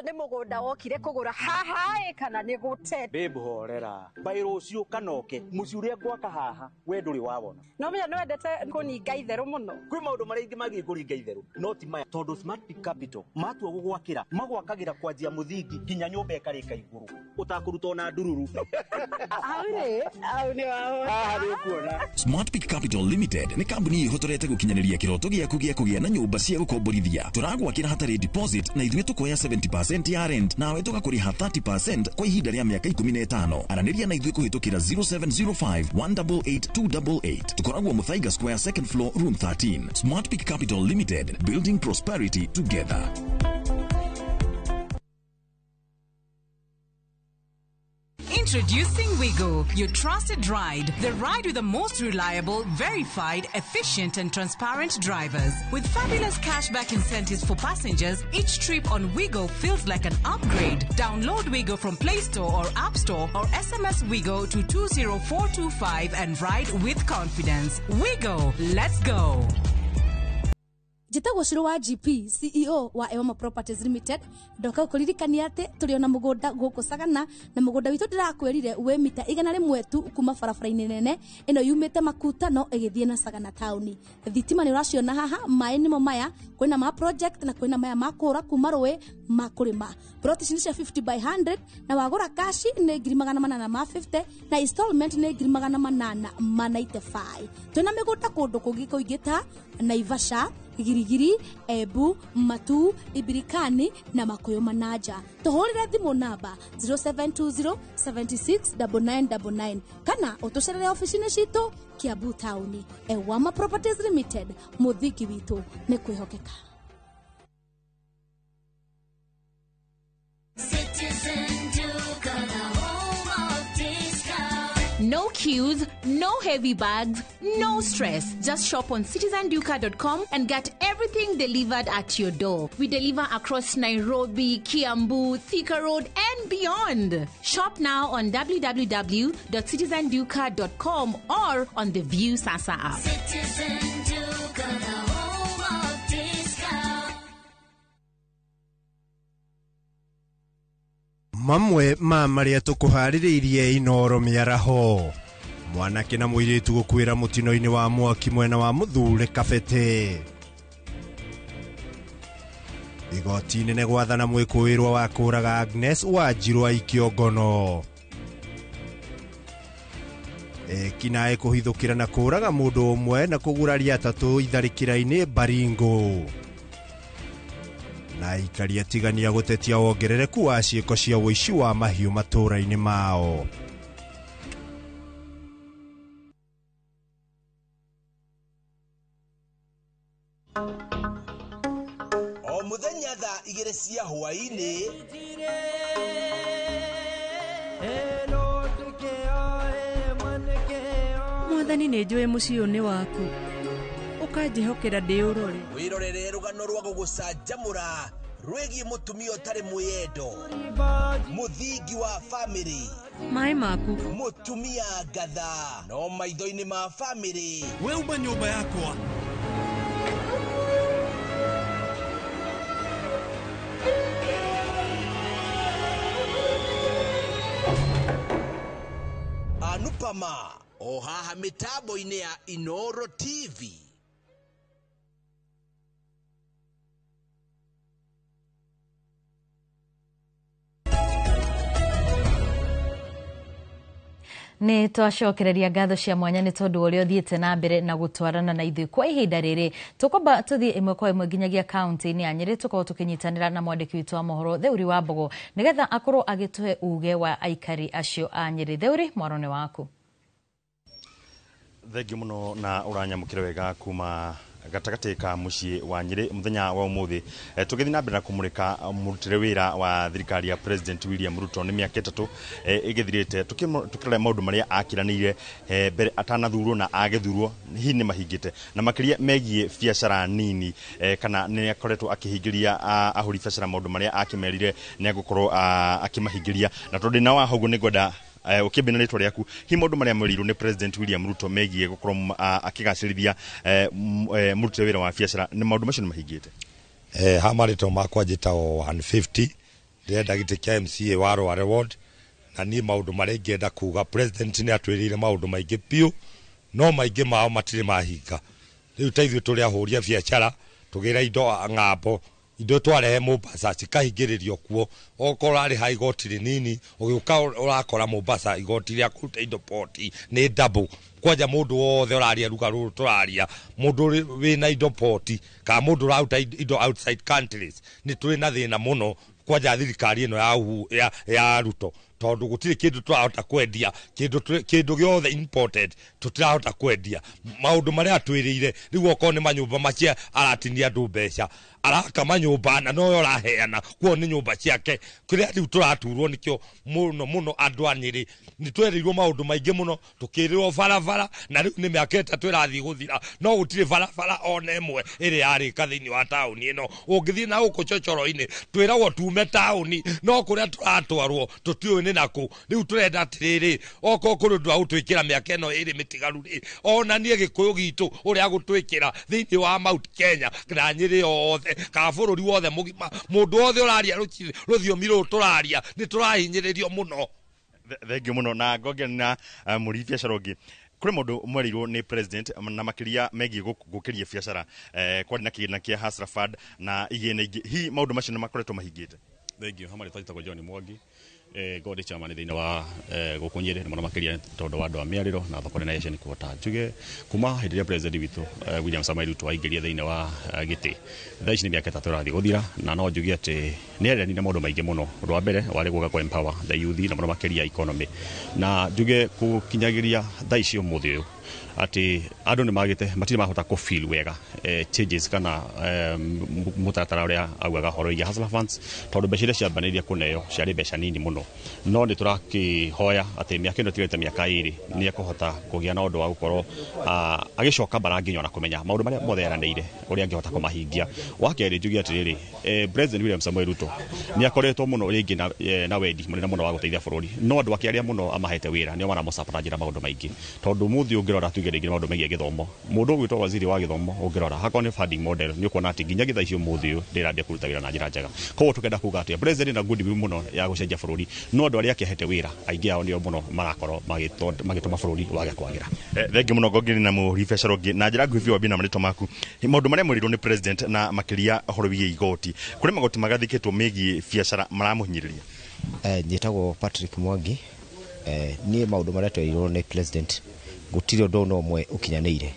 Nĩ mũgũnda wokire kũgũra haha ĩ kana nĩ gũte. Babe horera, by rũciũ kanoke mũciĩ ũrĩa ngwaka haha we ndũrĩ wawona. No menya nĩ wendete kũninga itherũ mũno. Kwĩ maũndũ marĩa ingĩ magĩ kũringa itherũ no ti maya, tondũ Smart Peak Capital matua gũgwakĩra magwakagĩra kwanjia mũthingi nginya nyũmba ĩkarĩka igũrũ ũtakũruta ona ndururu. Hau rĩ, hau nĩ wahota. Haha nĩ ũkuona. Smart Peak Capital Limited nĩ kambuni ĩhotorete gũkinyanĩria kĩroto gĩaku gĩa kũgĩa na nyũmba cia gũkomborithia. Tũragwakĩra hatarĩ deposit na ithuĩ tũkoya 70% ya rent nawe tũgakũrĩha 30% kwa ihinda rĩa mĩaka 15. Aranĩria na ithuĩ kũhĩtũkĩra 0705 188 288. Tũkoragwo Muthaiga Square, second floor, room 13. Smart Peak Capital Limited, building prosperity together. Introducing Wigo, your trusted ride. The ride with the most reliable, verified, efficient and transparent drivers. With fabulous cashback incentives for passengers, each trip on Wigo feels like an upgrade. Download Wigo from Play Store or App Store or SMS Wigo to 20425 and ride with confidence. Wigo, let's go. Njĩtagwo Shiro wa GP, CEO wa Ewama Properties Limited. Ndoka gũkũririkania atĩ tũrĩ ona mũgũnda gũkũ Sagana, na mũgũnda witũ ndĩrakwĩrire wĩ mita 100 tu kuma barabara-inĩ nene ĩno yumĩte Makutano ĩgĩthiĩ na Sagana taũni. Thitima nĩ ũraciona haha, maĩ nĩmo maya, kwĩna ma project na kwĩna maya ma kũra kuma rũĩ ma kũrĩma. Plot ici nĩ cia 50 by 100 na wagũra kashi nĩ 850 na installment nĩ 895. Twĩna mĩgũnda kũndũ kũngĩ kũingĩ ta Naivasha, Girigiri, Ebu, Matu, Ibirikani na Makuyu Manaja. Tuhurire thimu namba 0720 76 9999 kana utucerere ofici-inĩ citũ Kiambu taũni. Ewama Properties Limited, mũthingi witũ nĩ kwĩhokeka. No queues, no heavy bags, no stress. Just shop on citizenduka.com and get everything delivered at your door. We deliver across Nairobi, Kiambu, Thika Road, and beyond. Shop now on www.citizenduka.com or on the View Sasa app. Citizen Duka, the home of discount. Mamwe ma marĩa tũkũharĩrĩirie Inoro mĩaraho. Mwanake na mũirĩtu gũkuĩra mũtino-inĩ wa mwaki mwena wa Mũthure Kabete. Igoti inene gwathana mwĩkũĩrwo wa kũraga Agnes Wanjiru aikio ngono. Ekinaĩ kũhithũkĩra na kũraga mũndũ ũmwe na kũguraria atatũ itharĩkĩra-inĩ Baringo. Na aikari atigania gũtetia wongerereku wa ciĩko cia ũici wa mahiũ matũũra-inĩ mao. O mũthenya thaa 2 cia hwaĩ-inĩ Mwathani nĩ njũĩ mũciĩ ũyũ nĩ waku, ũkanjĩhokera ndĩũrore. Wĩrorere rũgano rwa gũgũcanjamũra rwĩgiĩ mũtumia ũtarĩ mwĩyendo, mũthingi wa famĩlĩ, maĩ maku, mũtumia ngatha, no maitho-inĩ ma famĩlĩ. We uma nyũmba yakwa. Pama o haha mĩtambo-inĩ ya Inoro TV. Nĩ twacokereria ngatho cia mwanya nĩ tondũ ũrĩa ũthiĩte na mbere na gũtwarana na ithuĩ kwa ihinda rĩrĩ. Tũkwamba tũthiĩ ĩmwe kwa ĩmwe nginyagia kaunti-inĩ ya Nyĩrĩ, tũkorwo tũkĩnyitanĩra na mwandĩki witũ wa mohoro Theuri wa Mbogo nĩgetha akorwo agĩtũhe uge wa aikari acio a Nyĩrĩ. Theuri, mwaro nĩ waku. Thengiũ mũno na ũranyamũkĩra wega kuma gatagatĩ ka mũciĩ wa Nyĩrĩ mũthenya wa ũmũthĩ. Tũgĩthiĩ na mbere na kũmũrĩka mũrutĩre wĩra wa thirikari ya President William Ruto nĩ mĩaka 3 ĩgĩthirĩte, tũkĩrora maũndũ marĩa akĩranĩire mbere atanathurwo na agĩthurwo hihi nĩ mahingĩte, na makĩria megiĩ biacara nini, kana nĩ akoretwo akĩhingĩria ahũri biacara maũndũ marĩa akĩmerire nĩ egũkorwo akĩmahingĩria. Na tondũ ndĩna wa hau nĩ ngwenda ũkĩambia na rĩtwa rĩaku, hihi maũndũ marĩa merĩirwo nĩ President William Ruto megiĩ gũkorwo akĩgacĩrithia mũrutĩre wĩra wa biacara, nĩ maũndũ macio nĩ mahingĩte? Ha marĩtwa makwa njĩtagwo 150, ndĩrenda gĩtĩ kĩa MCA wa Rware Ward, na niĩ maũndũ marĩa ingĩenda kuga, President nĩ atwĩrĩire maũndũ maingĩ biũ, no maingĩ mao matirĩ mahinga. Rĩu ta ithuĩ tũrĩ ahũri a biacara, tũgĩra indo ng'ambo, indo twarehe Mombasa cikahingĩrĩrio kuo, okorwo ũrarĩha igoti rĩnini, ũgĩũka ũrakora Mombasa igoti rĩa kũruta indo poti nĩ double. Kwanja mũndũ wothe ũraria ruga rũrũ tũraria, mũndũ wĩna indo poti kana mũndũ ũraruta indo outside countries, nĩ tũrĩ na thĩna mũno kwanja thirikari ĩno ya Ruto, tondũ gũtirĩ kĩndũ tũrahota kwendia, kĩndũ gĩothe imported tũtirahota kwendia. Maũndũ marĩa atwĩrĩire rĩu okorwo nĩ manyũmba macia aratinia andũ mbeca, araka manyũmba na noyo ũraheana kuo nĩ nyũmba ciake, kĩrĩa rĩu tũraturwo nĩkĩo mũno mũno andũ a Nyĩrĩ. Nĩ twerĩirwo maũndũ maingĩ mũno, tũkĩrĩrwo barabara, na rĩu nĩ mĩaka 3 ĩrathiĩ gũthira, no gũtirĩ barabara ona ĩmwe ĩrĩa yarĩka thĩinĩ wa taũni ĩno. Ũngĩthiĩ na gũkũ chochoro-inĩ twĩragwo tume taũni, no kũrĩa tũratwarwo tũtiũĩ nĩ nakũ. Rĩu tũrenda atĩrĩrĩ, okorwo kũrĩ ũndũ wa gũtwĩkĩra mĩaka ĩno ĩrĩ mĩtigaru rĩ, onanie gĩkũyũ gitũ ũrĩa gũtwĩkĩra thĩinĩ wa Mount Kenya na Nyĩrĩ yothe kana bũrũri wothe mũgima. Mũndũ wothe ũraria rũthiomi rũrũ tũraria nĩ tũrahinyĩrĩrio mũno. Thengiũ mũno. Na ngongera na mũrĩ biacara ũngĩ, kũrĩ mũndũ mwerĩirwo nĩ President na makĩria megiĩ gũkĩria biacara, kwarĩ na kĩgĩna kĩa Hustler Fund na igĩna ingĩ, hihi maũndũ macio nĩ makoretwo mahingĩte? Thengiũ. Ha marĩtwa njĩtagwo John Mwangi, ngorwo ndĩ chairman thĩinĩ wa gũkũ Nyĩrĩ, na mũno makĩria tondũ wa andũ a mĩarĩro na thoko nene ya Asian Quarter. Njuge kuma hĩndĩ ĩrĩa President witũ William Samoei Ruto aingĩrire thĩinĩ wa gĩtĩ, thaa ici nĩ mĩaka 3 ĩrathiĩ gũthira, na no njuge atĩ nĩ eranĩire maũndũ maingĩ mũno. Ũndũ wa mbere warĩ gũka kũ empower the youth na mũno makĩria economy, na njuge gũkinyagĩria thaa ici ũmũthĩ ũyũ atĩ andũ nĩ magĩte matirĩ mahota kũ feel wega changes kana mũtaratara ũrĩa augaga ũhoro wĩgiĩ Hustler Funds, tondũ mbeca iria ciambanĩirie kũneo ciarĩ mbeca nini mũno. No nĩ tũrakĩhoya atĩ mĩaka ĩno ĩtigarĩte mĩaka 2 nĩ ekũhota kũgĩa na ũndũ wa gũkorwo agĩcoka mbara nginya ona kũmenya maũndũ marĩa mothe eranĩire ũrĩa angĩhota kũmahingia. Wa kerĩ njuge atĩrĩrĩ, President William Samoei Ruto nĩ akoretwo mũno rĩngĩ na wendi mũnene mũno wa gũteithia bũrũri, no andũ ake arĩa mũno amahete wĩra nĩo maramũcapata njĩra maũndũ maingĩ, tondũ mũthĩ ũngĩrora tuge rĩngĩ maũndũ megiĩ gĩthomo, mũndũ ũgwĩtwo waziri wa gĩthomo ũngĩrora hakorwo nĩ funding model nĩ ũkuona atĩ nginya thaa ici ũmũthĩ ũyũ ndĩrambia kũruta wĩra na njĩra njega. Koguo tũkenda kuga atĩ President na goodwill mũno ya gũcenjia bũrũri, no andũ arĩa akĩhete wĩra aingĩ ao nĩo mũno marakorwo magĩtũma bũrũri wage kwagĩra. Thengiũ mũno. Ngongeri na mũhũri biacara ũngĩ, na njĩra nguhĩ biũ wambie na marĩtwa maku, maũndũ marĩa mwerĩirwo nĩ President na makĩria ũhoro wĩgiĩ igoti, kũrĩ magoti magathĩkĩtwo megiĩ biacara maramũhinyĩrĩria? Njĩtagwo Patrick Mwangi. Niĩ maũndũ marĩa twerirwo nĩ President gũtirĩ ũndũ ona ũmwe ũkinyanĩire.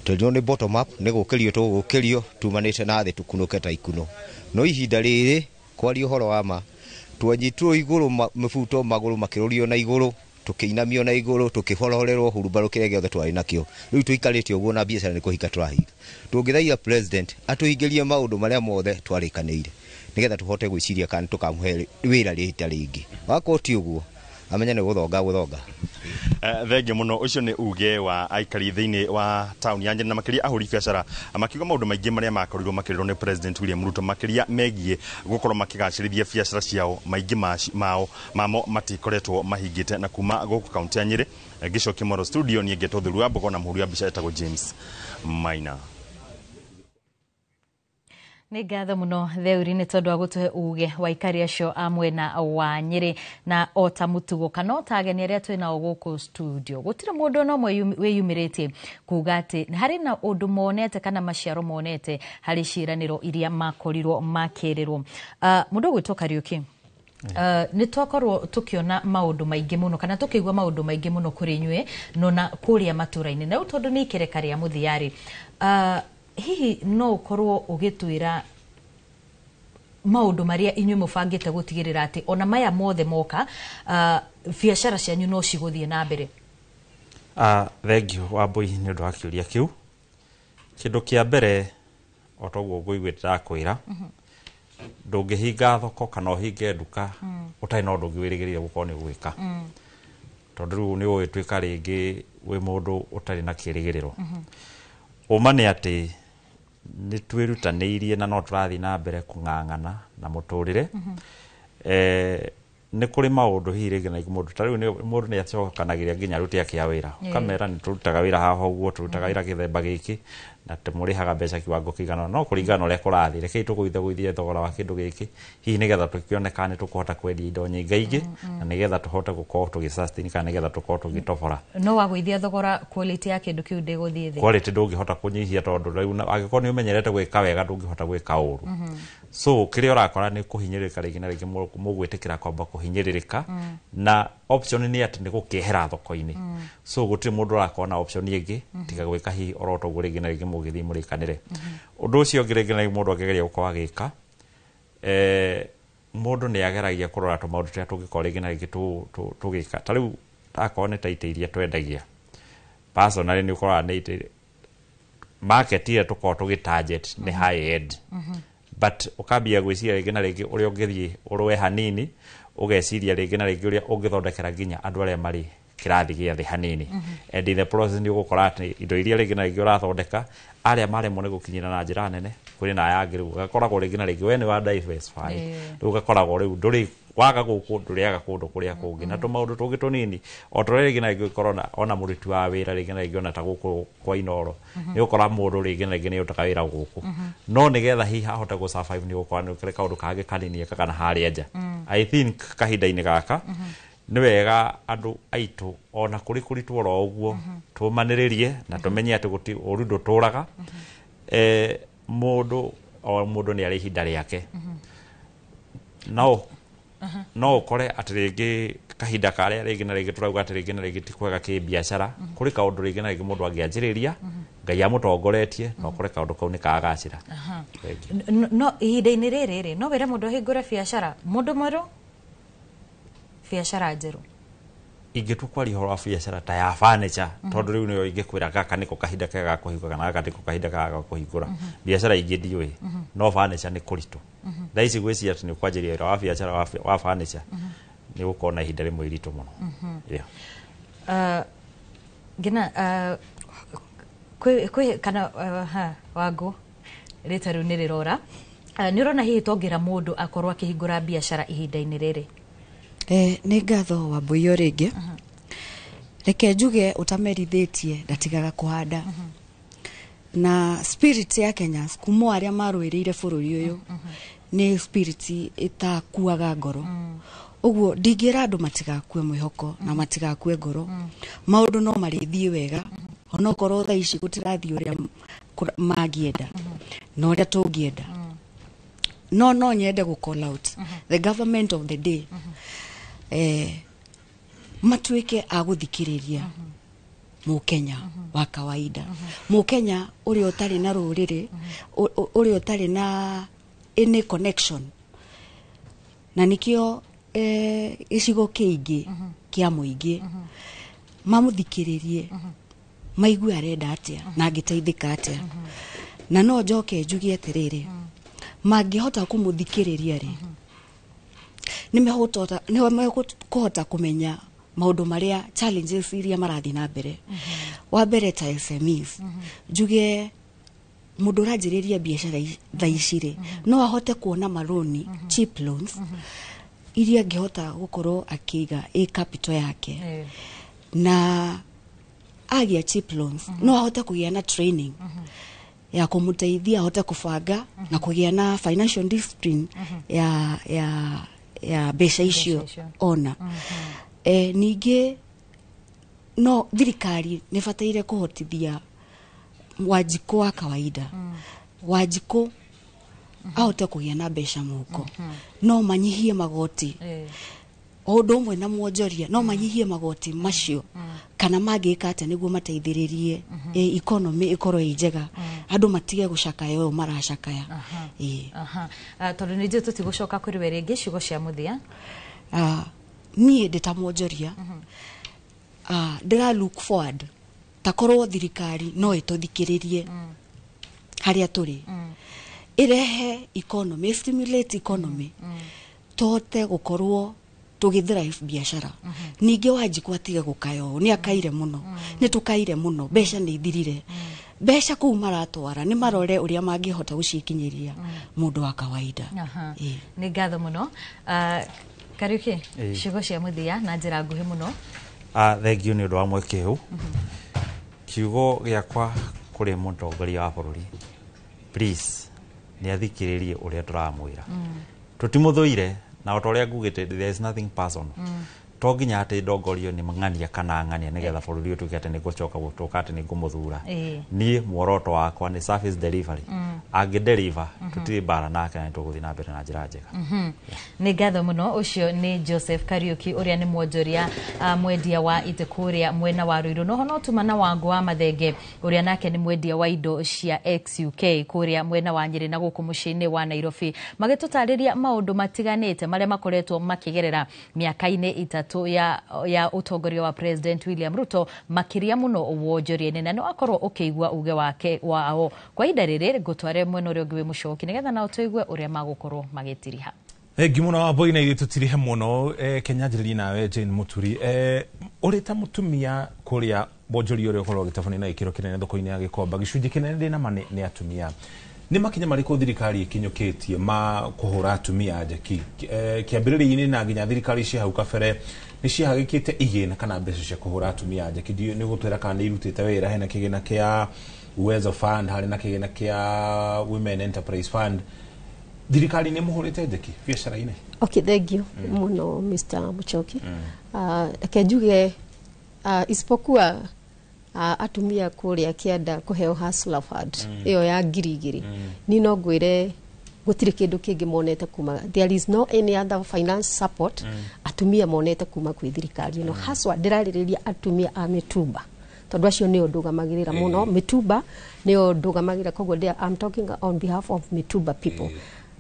Twerirwo nĩ bottom up, nĩ gũkĩrio tũgũkĩrio tumanĩte na thĩ tũkunũke ta ikuno, no ihinda rĩrĩ kwaria ũhoro wa ma twanyitirwo igũrũ mĩbuto magũrũ makĩrũrio na igũrũ, tũkĩinamio na igũrũ, tũkĩhororerwo hurumbarũ kĩrĩa gĩothe twarĩ nakĩo. Rĩu tũikarĩte ũguo na biacara nĩ kũhinga tũrahinga. Tũngĩthaitha President atũhingĩrie maũndũ marĩa mothe twarĩkanĩire nĩgetha tũhote gwĩciria kana tũkamũhe wĩra rĩta rĩngĩ. Wakorwo ti ũguo amenya nĩ gũthonga gũthonga. Thengiũ mũno. Ũcio nĩ uge wa aikari thĩinĩ wa taũni ya Nyĩrĩ na makĩria ahũri biacara makiuga maũndũ maingĩ marĩa makorirwo makĩrĩrwo nĩ President William Ruto, makĩria megiĩ gũkorwo makĩgacĩrithia biacara ciao, maingĩ mao mamo matikoretwo mahingĩte. Na kuma gũkũ kaunti ya Nyĩrĩ ngĩcokia Moro studio, niĩ ngetwo Thuru wa Mbogo na mũhũri wa mbica etagwo James Maina. Nĩ ngatho mũno Theuri nĩ tondũ wa gũtũhe uge wa aikari acio a mwena wa Nyĩrĩ. Na o ta mũtugo kana o ta ageni arĩa twĩ nao gũkũ studio, gũtirĩ mũndũ ona ũmwe wĩyumĩrĩtie kuga atĩ harĩ na ũndũ monete kana maciaro monete harĩ ciĩranĩro iria makorirwo makĩrĩrwo. Mũndũ ũgwĩtwo Kariũki, nĩ twakorwo tũkĩona maũndũ maingĩ mũno kana tũkĩigua maũndũ maingĩ mũno kũrĩ inyuĩ no na kũrĩa matũra-inĩ, na rĩu tondũ nĩ ikereka rĩa mũthia-rĩ, hihi no ũkorwo ũgĩtwĩra maũndũ marĩa inyuĩ mũbangĩte gũtigĩrĩra atĩ ona maya mothe moka, biacara cianyu no cigũthiĩ na mbere? Thengiũ Wambui nĩ ũndũ wa kĩũria kĩu. Kĩndũ kĩa mbere, o toguo ngũiguĩte ndakwĩra, ndũngĩhinga thoko kana ũhinge nduka ũtarĩ na ũndũ ũngĩ wĩrĩgĩrĩire gũkorwo nĩ ũgwĩka, tondũ rĩu nĩ ũgĩtuĩka rĩngĩ wĩ mũndũ ũtarĩ na kĩrĩgĩrĩro. Ũma nĩ atĩ nĩ twĩrutanĩirie na no tũrathiĩ na mbere kũng'ang'ana na mũtũrĩre. Nĩ kũrĩ maũndũ hihi rĩngĩ na rĩngĩ mũndũ ta rĩu mũndũ nĩ acokanagĩria nginya aruti ake a wĩra, ũkamera nĩ tũrutaga wĩra haha ũguo, tũrutaga wĩra gĩthemba gĩkĩ na tũmũrĩhaga mbeca kiwango kĩigana, no kũringana na ũrĩa kũrathiĩ, rekei tũgũithie thogora wa kĩndũ gĩkĩ hihi nĩgetha tũkĩone kana nĩ tũkũhota kwendia indo nyingaingĩ, na nĩgetha tũhote gũkorwo tũgĩ sustain kana nĩgetha tũkorwo tũgĩtobora. No wagũithia thogora, quality ya kĩndũ kĩu ndĩgũthiĩ thĩ. Quality ndũngĩhota kũnyihia, tondũ rĩu angĩkorwo nĩ ũmenyerete gwĩka wega ndũngĩhota gwĩka ũru. So kĩrĩa ũrakora nĩ kũhinyĩrĩrĩka rĩngĩ na rĩngĩ, mũgwĩtĩkĩra kwamba kũhinyĩrĩrĩka, na option nĩ atĩ nĩ gũkĩehera thoko-inĩ. So gũtirĩ mũndũ ũrakorwo na option ĩngĩ tiga gwĩka hihi oro toguo rĩngĩ na rĩngĩ mũgĩthiĩ mũrĩkanĩre. Ũndũ ũcio ũngĩ rĩngĩ na rĩngĩ mũndũ angĩgeria gũkorwo agĩka, mũndũ nĩ ageragia kũrora tũmaũndũ tũrĩa tũngĩkorwo rĩngĩ na rĩngĩ tũgĩka. Ta rĩu akorwo nĩ ta itĩ iria twendagia, personally nĩ ũkoraga nĩ itĩ market ĩrĩa tũkoragwo tũgĩ target nĩ high end, but ũkambia gwĩciria rĩngĩ na rĩngĩ ũrĩa ũngĩthiĩ ũrũe hanini, ũgeciria rĩngĩ na rĩngĩ ũrĩa ũngĩthondekera nginya andũ arĩa marĩ kĩrathi gĩa thĩ hanini. And in the process nĩ ũgũkora atĩ indo iria rĩngĩ na rĩngĩ ũrathondeka, arĩa maremwo nĩ gũkinyĩra na njĩra nene kũrĩ na aya angĩ, rĩu ũgakoragwo rĩngĩ na rĩngĩ we nĩ wa diversify. Rĩu ũgakoragwo rĩu ndũrĩ waga gũkũ, ndũrĩaga kũndũ kũrĩa kũngĩ, na tũmaũndũ tũngĩ tũnini o tũrĩa rĩngĩ na rĩngĩ ũkorwo ona mũruti wa wĩra rĩngĩ na rĩngĩ ona ta gũkũ kwa Inooro, nĩ ũkora mũndũ rĩngĩ na rĩngĩ nĩ ũrutaga wĩra gũkũ, no nĩgetha hihi ahote gũ survive nĩ ũgũkora nĩ kũrĩ kaũndũ kangĩ kanini ekaga na harĩa nja. I think kahinda-inĩ gaka nĩ wega andũ aitũ ona kũrĩ kũritũ oro ũguo tũmanĩrĩrie na tũmenye atĩ gũti ũru ndũtũraga. Mũndũ o mũndũ nĩ arĩ ihinda rĩake. No ũkore atĩ rĩngĩ kahinda karĩa rĩngĩ na rĩngĩ tũrauga atĩ rĩngĩ na rĩngĩ ti kwega kĩbiacara, kũrĩ kaũndũ rĩngĩ na rĩngĩ mũndũ angĩanjĩrĩria Ngai amũtongoretie na ũkore kaũndũ kau nĩ kagacĩra. No ihinda-inĩ rĩrĩ rĩ, no wĩre mũndũ ahingũre biacara, mũndũ mwerũ, biacara njerũ? Ingĩtua kwaria ũhoro wa biacara ta ya furniture, tondũ rĩu nĩyo ingĩkwĩra gaka nĩko kahinda kega ga kũhingũra kana gaka nĩko kahinda kega ga kũhingũra. Biacara ingĩ ndiũĩ, no furniture nĩ kũritũ. Thaa ici gwĩciria atĩ nĩ ũkwanjĩrĩria wĩra wa biacara wa furniture nĩ ũgũkorwo na ihinda rĩmwe iritũ mũno. Yeah. Ngina kwĩ kana ha Wangũ, rĩtwa rĩu nĩ rĩrora. Nĩ ũrona hihi tongĩra mũndũ akorwo akĩhingũra biacara ihinda-inĩ rĩrĩ? Nĩ ngatho Wambui o rĩngĩ. Reke njuge ũtamerithĩtie ndatigaga kũhanda. Na spirit ya Kenya kuma arĩa marũĩrĩire bũrũri ũyũ nĩ spirit ĩtakuaga ngoro. Ũguo ndingĩra andũ matigakue mwĩhoko na matigakue ngoro. Maũndũ no marĩthiĩ wega onokorwo thaa ici gũtirathiĩ ũrĩa mangĩenda na ũrĩa tũngĩenda. No nyende gũ call out the government of the day, matuĩke a gũthikĩrĩria Mũkenya wa kawaida, Mũkenya ũrĩa ũtarĩ na rũrĩrĩ, ũrĩa ũtarĩ na any connection, na nĩkĩo gĩcigo kĩingĩ kĩa mũingĩ mamũthikĩrĩrie, maigue arenda atĩa na angĩteithĩka atĩa. Na no njoke njuge atĩrĩrĩ, mangĩhota kũmũthikĩrĩria rĩ, nĩ mekũhota kũmenya maũndũ marĩa challenges iria marathiĩ na mbere. Wa mbere ta SMEs, njuge mũndũ ũranjĩrĩria biacara thaa ici rĩ, no ahote kuona maroni, cheap loans iria angĩhota gũkorwo akĩiga ĩ capital yake, na agĩa cheap loans no ahote kũgĩa na training Ya kũmũteithia ahote kũbanga na kũgĩa na financial discipline ya mbeca icio. Icio. Ona ningĩ no thirikari nĩ bataire kũhotithia Wanjikũ wa kawaida, Wanjikũ ahote kũgĩa na mbeca mũhuko. No manyihie magoti o ũndũ ũmwe na mwonjoria, no manyihie magoti macio kana mangĩka atĩa nĩguo mateithĩrĩrie economy ĩkorwo ĩ njega, andũ matige gũcakaya ũũ maracakaya. Ĩĩ. Aha. Ah, tondũ nĩ njũĩ tũtigũcoka kũrĩ we rĩngĩ, ciugo cia mũthia. Ah, niĩ ndĩ ta mwonjoria, ndĩra look forward takorwo thirikari no ĩtũthikĩrĩrie harĩa tũrĩ, ĩrehe economy, stimulate economy, tũhote gũkorwo tũgĩthrive biacara. Ningĩ Wanjikũ atige gũkaya ũũ, nĩ akaire mũno, nĩ tũkaire mũno, mbeca nĩ ithirire, mbeca kũu maratwara nĩ marore ũrĩa mangĩhota gũcikinyĩria mũndũ wa kawaida. Ĩĩ. Nĩ ngatho mũno. Ah, Kariuki, Ĩĩ. ciugo cia mũthia na njĩra nguhĩ mũno. Ah, thank you nĩ ũndũ wa mweke ũyũ. Kiugo gĩakwa kũrĩ mũtongoria wa bũrũri, please nĩ athikĩrĩrie ũrĩa tũramwĩra. Tũtimũthũire, na o ta ũrĩa ngugĩte, there is nothing personal. To nginya atĩ ndongorio nĩ ng'ania kana ng'ania nĩgetha bũrũri ũtuĩke atĩ nĩ ngũcoka gũtũka atĩ nĩ ngũmũthura. Niĩ muoroto wakwa nĩ service delivery. Angĩ deliver, tũtirĩ mbara nake na nĩ tũgũthiĩ na mbere na njĩra njega. Nĩ ngatho mũno. Ũcio nĩ Joseph Kariuki, ũrĩa nĩ mwonjoria, mwendia wa itĩ kũrĩa mwena wa Ruiru. Noho no tumana Wangu wa Mathenge, ũrĩa nake nĩ mwendia wa indo cia XUK kũrĩa mwena wa Nyĩrĩ na gũkũ mũciĩ-inĩ wa Nairobi, magĩtũtarĩria maũndũ matiganĩte marĩa makoretwo makĩgerera mĩaka-inĩ 3 ya ũtongoria wa President William Ruto, makĩria mũno wonjoria-inĩ, na nĩ wakorwo ũkĩigua uge wake wao. Kwa ihinda rĩrĩ ngũtware mwena ũrĩa ũngĩ wĩ mũcoki nĩgetha nao tũigue ũrĩa magũkorwo magĩtiriha. Thengi mũno Wambui, na ithuĩ tũtirihe mũno. Kenya njĩrĩrie nawe Jane Muturi, ũrĩ ta mũtumia kũrĩa wonjoria ũrĩa ũkoragwo ũgĩtabania na gĩkĩro kĩnene thoko-inĩ ya Gĩkomba, gĩcunjĩ kĩnene ndĩ nama nĩ atumia, nĩ makinya marĩkũ thirikari ĩkinyũkĩtie ma kũhũra atumia njeki? Kĩambĩrĩria-inĩ na nginya thirikari cia hau kabere nĩ ciahagĩkĩte igĩna kana mbeca cia kũhũra atumia njeki. Nĩ gũtwĩra kana nĩ irutĩte wĩra? Hena kĩgĩna kĩa Uwezo Fund, harĩ na kĩgĩna kĩa Women Enterprise Fund. Thirikari nĩ mũhũrĩte njeki biacara-inĩ? Okay, thank you muno, Mr. Muchoki. Reke njuge, isipokuwa atumia kũrĩa kĩanda kũheo Hustler Fund ĩyo ya 2000, niĩ no ngwĩre gũtirĩ kĩndũ kĩngĩ monete kuma, there is no any other finance support atumia monete kuma kwĩ thirikari ĩno. Haswa ndĩrarĩrĩria atumia a mĩtumba, tondũ acio nĩo ndũgamagĩrĩra mũno. Mĩtumba nĩo ndũgamagĩrĩra, koguo I'm talking on behalf of mĩtumba people.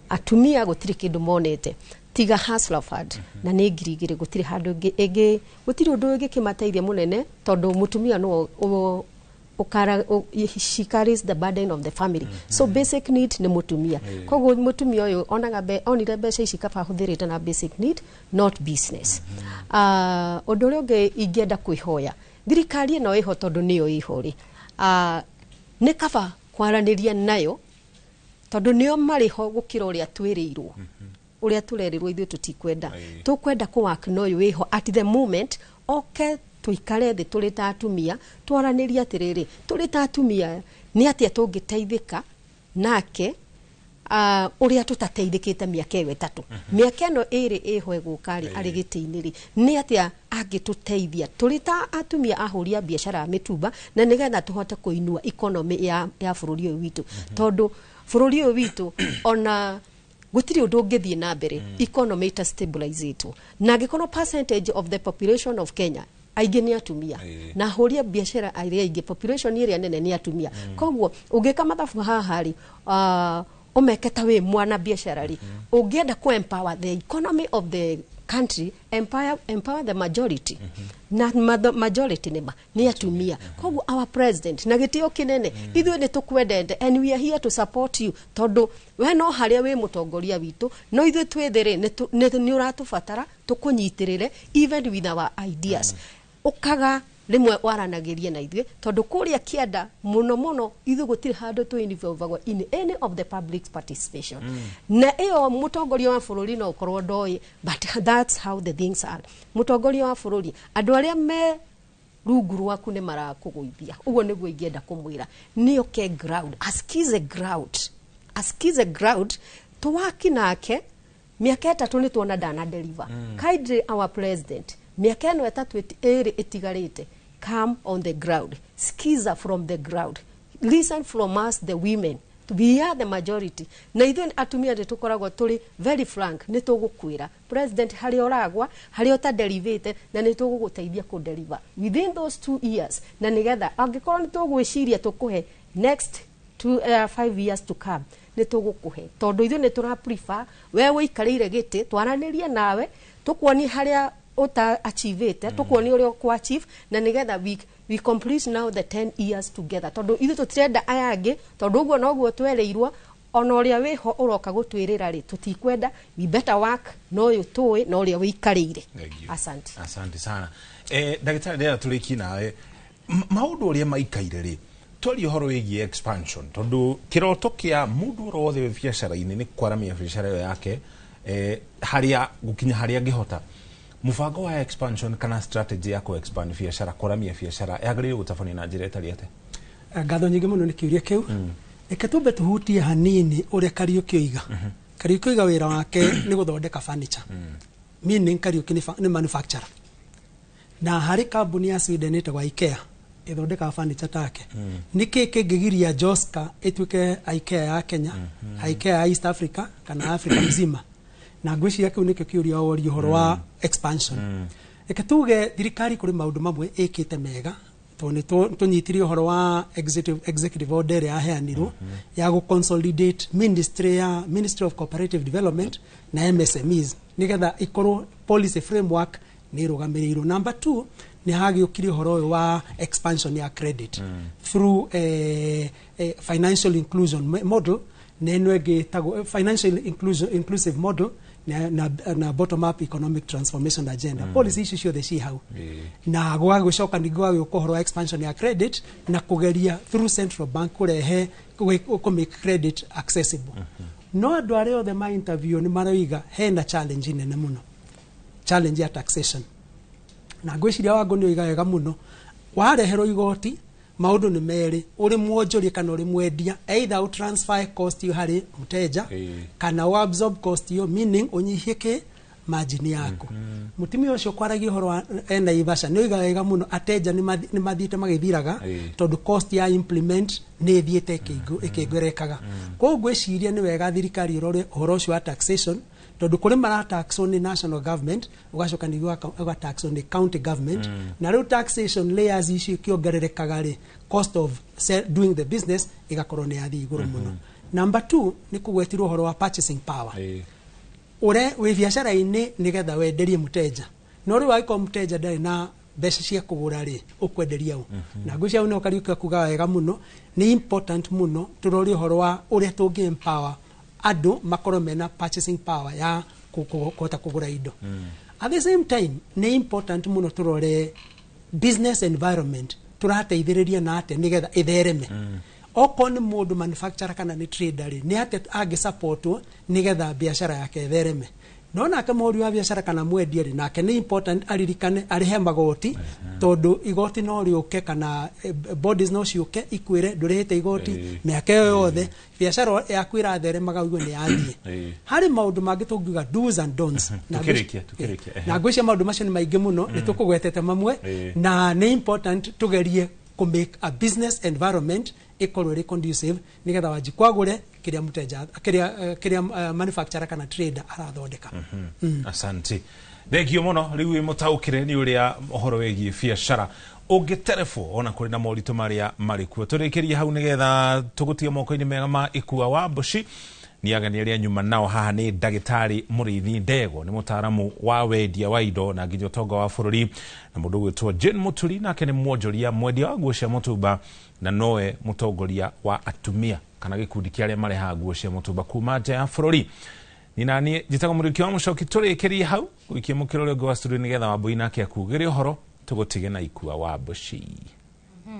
Atumia gũtirĩ kĩndũ monete tiga Hustler Fund, na nĩ 2000. Gũtirĩ handũ ĩngĩ, gũtirĩ ũndũ ũngĩkĩmateithia mũnene, tondũ mũtumia no ũkara she carries the burden of the family, so basic need nĩ mũtumia. Koguo mũtumia ũyũ onaga onire mbeca ici kaba ahũthĩrĩte na basic need, not business. Ũndũ ũrĩa ũngĩ ingĩenda kwĩhoya thirikari ĩno ĩho, tondũ nĩyo ĩho rĩ, nĩ kaba kwaranĩria nayo, tondũ nĩo marĩ ho gũkĩra ũrĩa twĩrĩirwo, ũrĩa tũrerĩrwo. Ithuĩ tũtikwenda, tũkwenda kũ work na ũyũ wĩho at the moment, oke tũikare thĩ tũrĩ ta atumia, twaranĩrie atĩrĩrĩ, tũrĩ ta atumia nĩ atĩa tũngĩteithĩka nake, ũrĩa tũtateithĩkĩte mĩaka ĩyo 3, mĩaka ĩno 2 ĩho ĩgũka rĩ, arĩ gĩtĩ-inĩ rĩ, nĩ atĩa angĩtũteithia tũrĩ ta atumia ahũri a biacara ya mĩtumba, na nĩgetha tũhote kũinua economy ya bũrũri ũyũ witũ, tondũ bũrũri ũyũ witũ ona gũtirĩ ũndũ ũngĩthiĩ na mbere economy ita stabilizĩtwo. Na angĩkorwo percentage of the population of Kenya aingĩ nĩ atumia na ahũri a biacara arĩa aingĩ, population ĩrĩa nene nĩ atumia, koguo ũngĩka mathabu haha rĩ, ũmeke ta wĩ mwana biacara rĩ, ũngĩenda ku empower the economy of the country, empower the majority, na majority nĩ ma nĩ atumia. Koguo our president, na gĩtĩo kĩnene, ithuĩ nĩ tũkwendete and we are here to support you, tondũ we no harĩa wĩ mũtongoria witũ, no ithuĩ twĩ thĩ rĩ, nĩ ũratũbatara tũkũnyitĩrĩre even with our ideas. Ũkaga rĩmwe waranagĩrie na ithuĩ, tondũ kũrĩa kĩanda mũno mũno ithuĩ gũtirĩ handũ twĩ involvagwo in any of the public participation. Na ĩyo mũtongoria wa bũrũri no ũkorwo ndoĩ, but that's how the things are. Mũtongoria wa bũrũri, andũ arĩa me Rungu rwaku nĩ marakũgũithia. Ũguo nĩguo ingĩenda kũmwĩra, nĩoke ground, asikize ground, asikize ground, tũwaki nake. Mĩaka 3 nĩ tuona ndana deliver. Kindly, our president, mĩaka ĩno 3 2 ĩtigarĩte, come on the ground, skiza from the ground, listen from us the women. We are the majority, na ithuĩ atumia nĩ tũkoragwo tũrĩ very frank. Nĩ tũgũkwĩra, president, harĩa ũragwa, harĩa ũtaderivĩte, na nĩ tũgũgũteithia kũdeliver within those 2 years, na nĩgetha angĩkorwo nĩ tũgwĩciria tũkũhe next 2, 5 years to come, nĩ tũgũkũhe, tondũ ithuĩ nĩ tũra prefer we wĩikarĩire gĩtĩ, twaranĩrie nawe, tũkuonie harĩa ũta achievĩte, tũkuonie ũrĩa ũkũ achieve, na nĩgetha we complete now the 10 years together, tondũ ithuĩ tũtirenda aya angĩ, tondũ ũguo noguo twerĩirwo. Ona ũrĩa wĩho ũroka gũtwĩrĩra rĩ, tũtikwenda. We better work na ũyũ tũĩ na ũrĩa wĩikarĩire. Thank you. Asante. Asante sana. Ndagĩtarĩ, ndĩrenda tũrĩkie nawe. Maũndũ ũrĩa maikaire rĩ, twarie ũhoro wĩgiĩ expansion, tondũ kĩroto kĩa mũndũ oro wothe wĩ biacara-inĩ nĩ kwaramia biacara ĩyo yake, harĩa gũkinya harĩa angĩhota. Mũbango wa expansion kana strategy ya ku expand biacara, kwaramia biacara, yagĩrĩirwo gũtabania na njĩra ĩtarĩ atĩa? Ngatho nyingĩ mũno nĩ kĩũria kĩu. Reke tumbe tũhutie hanini ũrĩa Kariũki oiga. Kariũki oiga wĩra wake nĩ gũthondeka furniture, meaning Kariũki nĩ manufacturer, na harĩ kambuni ya Sweden ĩtagwo IKEA ĩthondekaga furniture take. Nĩ kĩ kĩngĩgiria Joska ĩtuĩke IKEA ya Kenya, IKEA ya East Africa kana Africa mzima? Na ngwĩciria kĩu nĩkĩo kĩũria woria ũhoro wa expansion. Reke tuge thirikari kũrĩ maũndũ mamwe ĩkĩte mega, tondũ nĩ tũnyitire ũhoro wa executive order ĩrĩa yaheanirwo ya gũ consolidate ministry ya Ministry of Cooperative Development na MSMEs, nĩgetha ikorwo policy framework nĩ ĩrũgamĩrĩirwo. Number two, nĩ hagĩũkire ũhoro ũyũ wa expansion ya credit through financial inclusion model, na ĩno ĩngĩ ĩtagwo financial inclusive model na bottom up economic transformation agenda. Policy icio ciothe ci hau, na gwagĩcoka ningĩ gwagĩũka ũhoro wa expansion ya credit na kũgeria through central bank kũrehe kũ make credit accessible. No andũ arĩa othe ma interview nĩ maroiga hena challenge nene mũno, challenge ya taxation. Na ngwĩciria Wangũ nĩ oiga wega mũno, wareherwo igoti, maũndũ nĩ merĩ: ũrĩ mwonjoria kana ũrĩ mwendia, either ũ transfer cost iyo harĩ mũteja kana ũ absorb cost iyo, meaning ũnyihie kĩ margin yaku. Mũtumia ũcio kwaragia ũhoro wa Naivasha nĩ oiga wega mũno, ateja nĩ mathiĩte magĩthiraga tondũ cost ya implement nĩ ĩthiĩte ĩkĩongererekaga. Koguo ngwĩciria nĩ wega thirikari ĩrore ũhoro ũcio wa taxation, tondũ kũrĩ marataxwo nĩ national government, ũgacoka ningĩ ũgataxwo nĩ county government. Na rĩu taxation layers icio ikĩongererekaga rĩ, cost of doing the business ĩgakorwo nĩ yathiĩ igũrũ mũno. Number two, nĩ kũgwetirwo ũhoro wa purchasing power. Ure wĩ biacara-inĩ nĩgetha wenderie mũteja, no rĩu angĩkorwo mũteja ndarĩ na mbeca cia kũgũra rĩ, ũkwenderia ũ? Na ngwĩciria hau nĩho Kariũki akuga wega mũno, nĩ important mũno tũrore ũhoro wa ũrĩa tũngĩ empower andũ makorwo mena purchasing power ya kũhota kũgũra indo. At the same time, nĩ important mũno tũrore business environment, tũrateithĩrĩria na atĩa nĩgetha ĩthereme. Okorwo nĩ mũndũ manufacturer kana nĩ trader rĩ, nĩ atĩa angĩsupportwo nĩgetha biacara yake ĩthereme? No nake mũhũri wa biacara kana mwendia rĩ, nake nĩ important aririkane arĩhe magoti, tondũ igoti no rĩũke kana bodies no ciũke ikwĩre ndũrĩhĩte igoti mĩaka ĩyo yothe biacara yaku ĩratheremaga, ũigue nĩ yathiĩ. Harĩ maũndũ mangĩ tũngiuga do's and don'ts. Na Tukĩrĩkia, tukĩrĩkia, ehe. Na ngwĩciria maũndũ macio nĩ maingĩ mũno, nĩ tũkũgwetete mamwe. Na nĩ important tũgerie kũ make a business environment ĩkorwo ĩrĩ conducive, nĩgetha wanji kwagũre kĩrĩa mũteja kĩrĩa manufacturer kana trader arathondeka. Asante, thengio mũno. Rĩu wĩ mũtaũkĩre nĩ ũrĩa ũhoro wĩgiĩ biacara ũngĩterebwo ona kũrĩ na moritũ marĩa marĩ kuo. Tũrĩkĩrie hau nĩgetha tũgũtige moko-inĩ mega ma Ikua wa Mbuci. Nĩ ageni arĩa nyuma nao haha nĩ ndagĩtarĩ Mũrĩithi Ndego, nĩ mũtaaramu wa wendia wa indo na nginya ũtonga wa bũrũri, na mũndũ ũgwĩtwo Jane Mũturi, nake nĩ mwonjoria, mwendia wa nguo cia mũtumba, na nowe mũtongoria wa atumia kana gĩkundi kĩa arĩa marehaga nguo cia mũtumba kuma nja ya bũrũri. Ni naniĩ njĩtagwo Mũrĩki wa Mũcoki. Tũrĩkĩrie hau gũikia mũkĩra ũrĩa ũngĩ wa studio nĩgetha Wambũi nake akugĩre ũhoro, tũgũtige na Ikua wa Mbuci.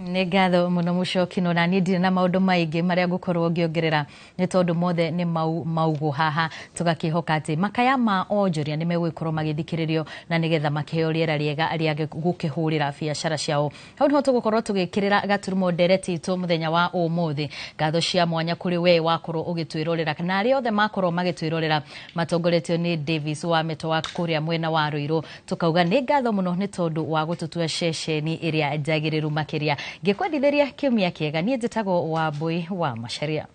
Nĩ ngatho mũno Mũcoki, no na niĩ ndirĩ na maũndũ maingĩ marĩa ngũkorwo ngĩongerera nĩ tondũ mothe nĩ mau maugwo haha. Tũgakĩhoka atĩ makaya ma onjoria nĩ megũgĩkorwo magĩthikĩrĩrio na nĩgetha makĩheo rĩera rĩega rĩa gũkĩhũrĩra biacara ciao. Hau niho tũgũkorwo tũgĩkĩrĩra gaturumo ndereti itũ mũthenya wa ũmũthĩ. Ngatho cia mwanya kũrĩ we wakorwo ũgĩtwĩrorera na arĩa othe makorwo magĩtwĩrorera matongoretio nĩ Davis wa Metowak kũrĩa mwena wa Ruiru. Tũkauga nĩ ngatho mũno nĩ tondũ wa gũtũtua ceceni ĩrĩa njagĩrĩru makĩria. Ngĩkwendithĩria kiumia kĩega, niĩ njĩtagwo Wambui wa Macharia.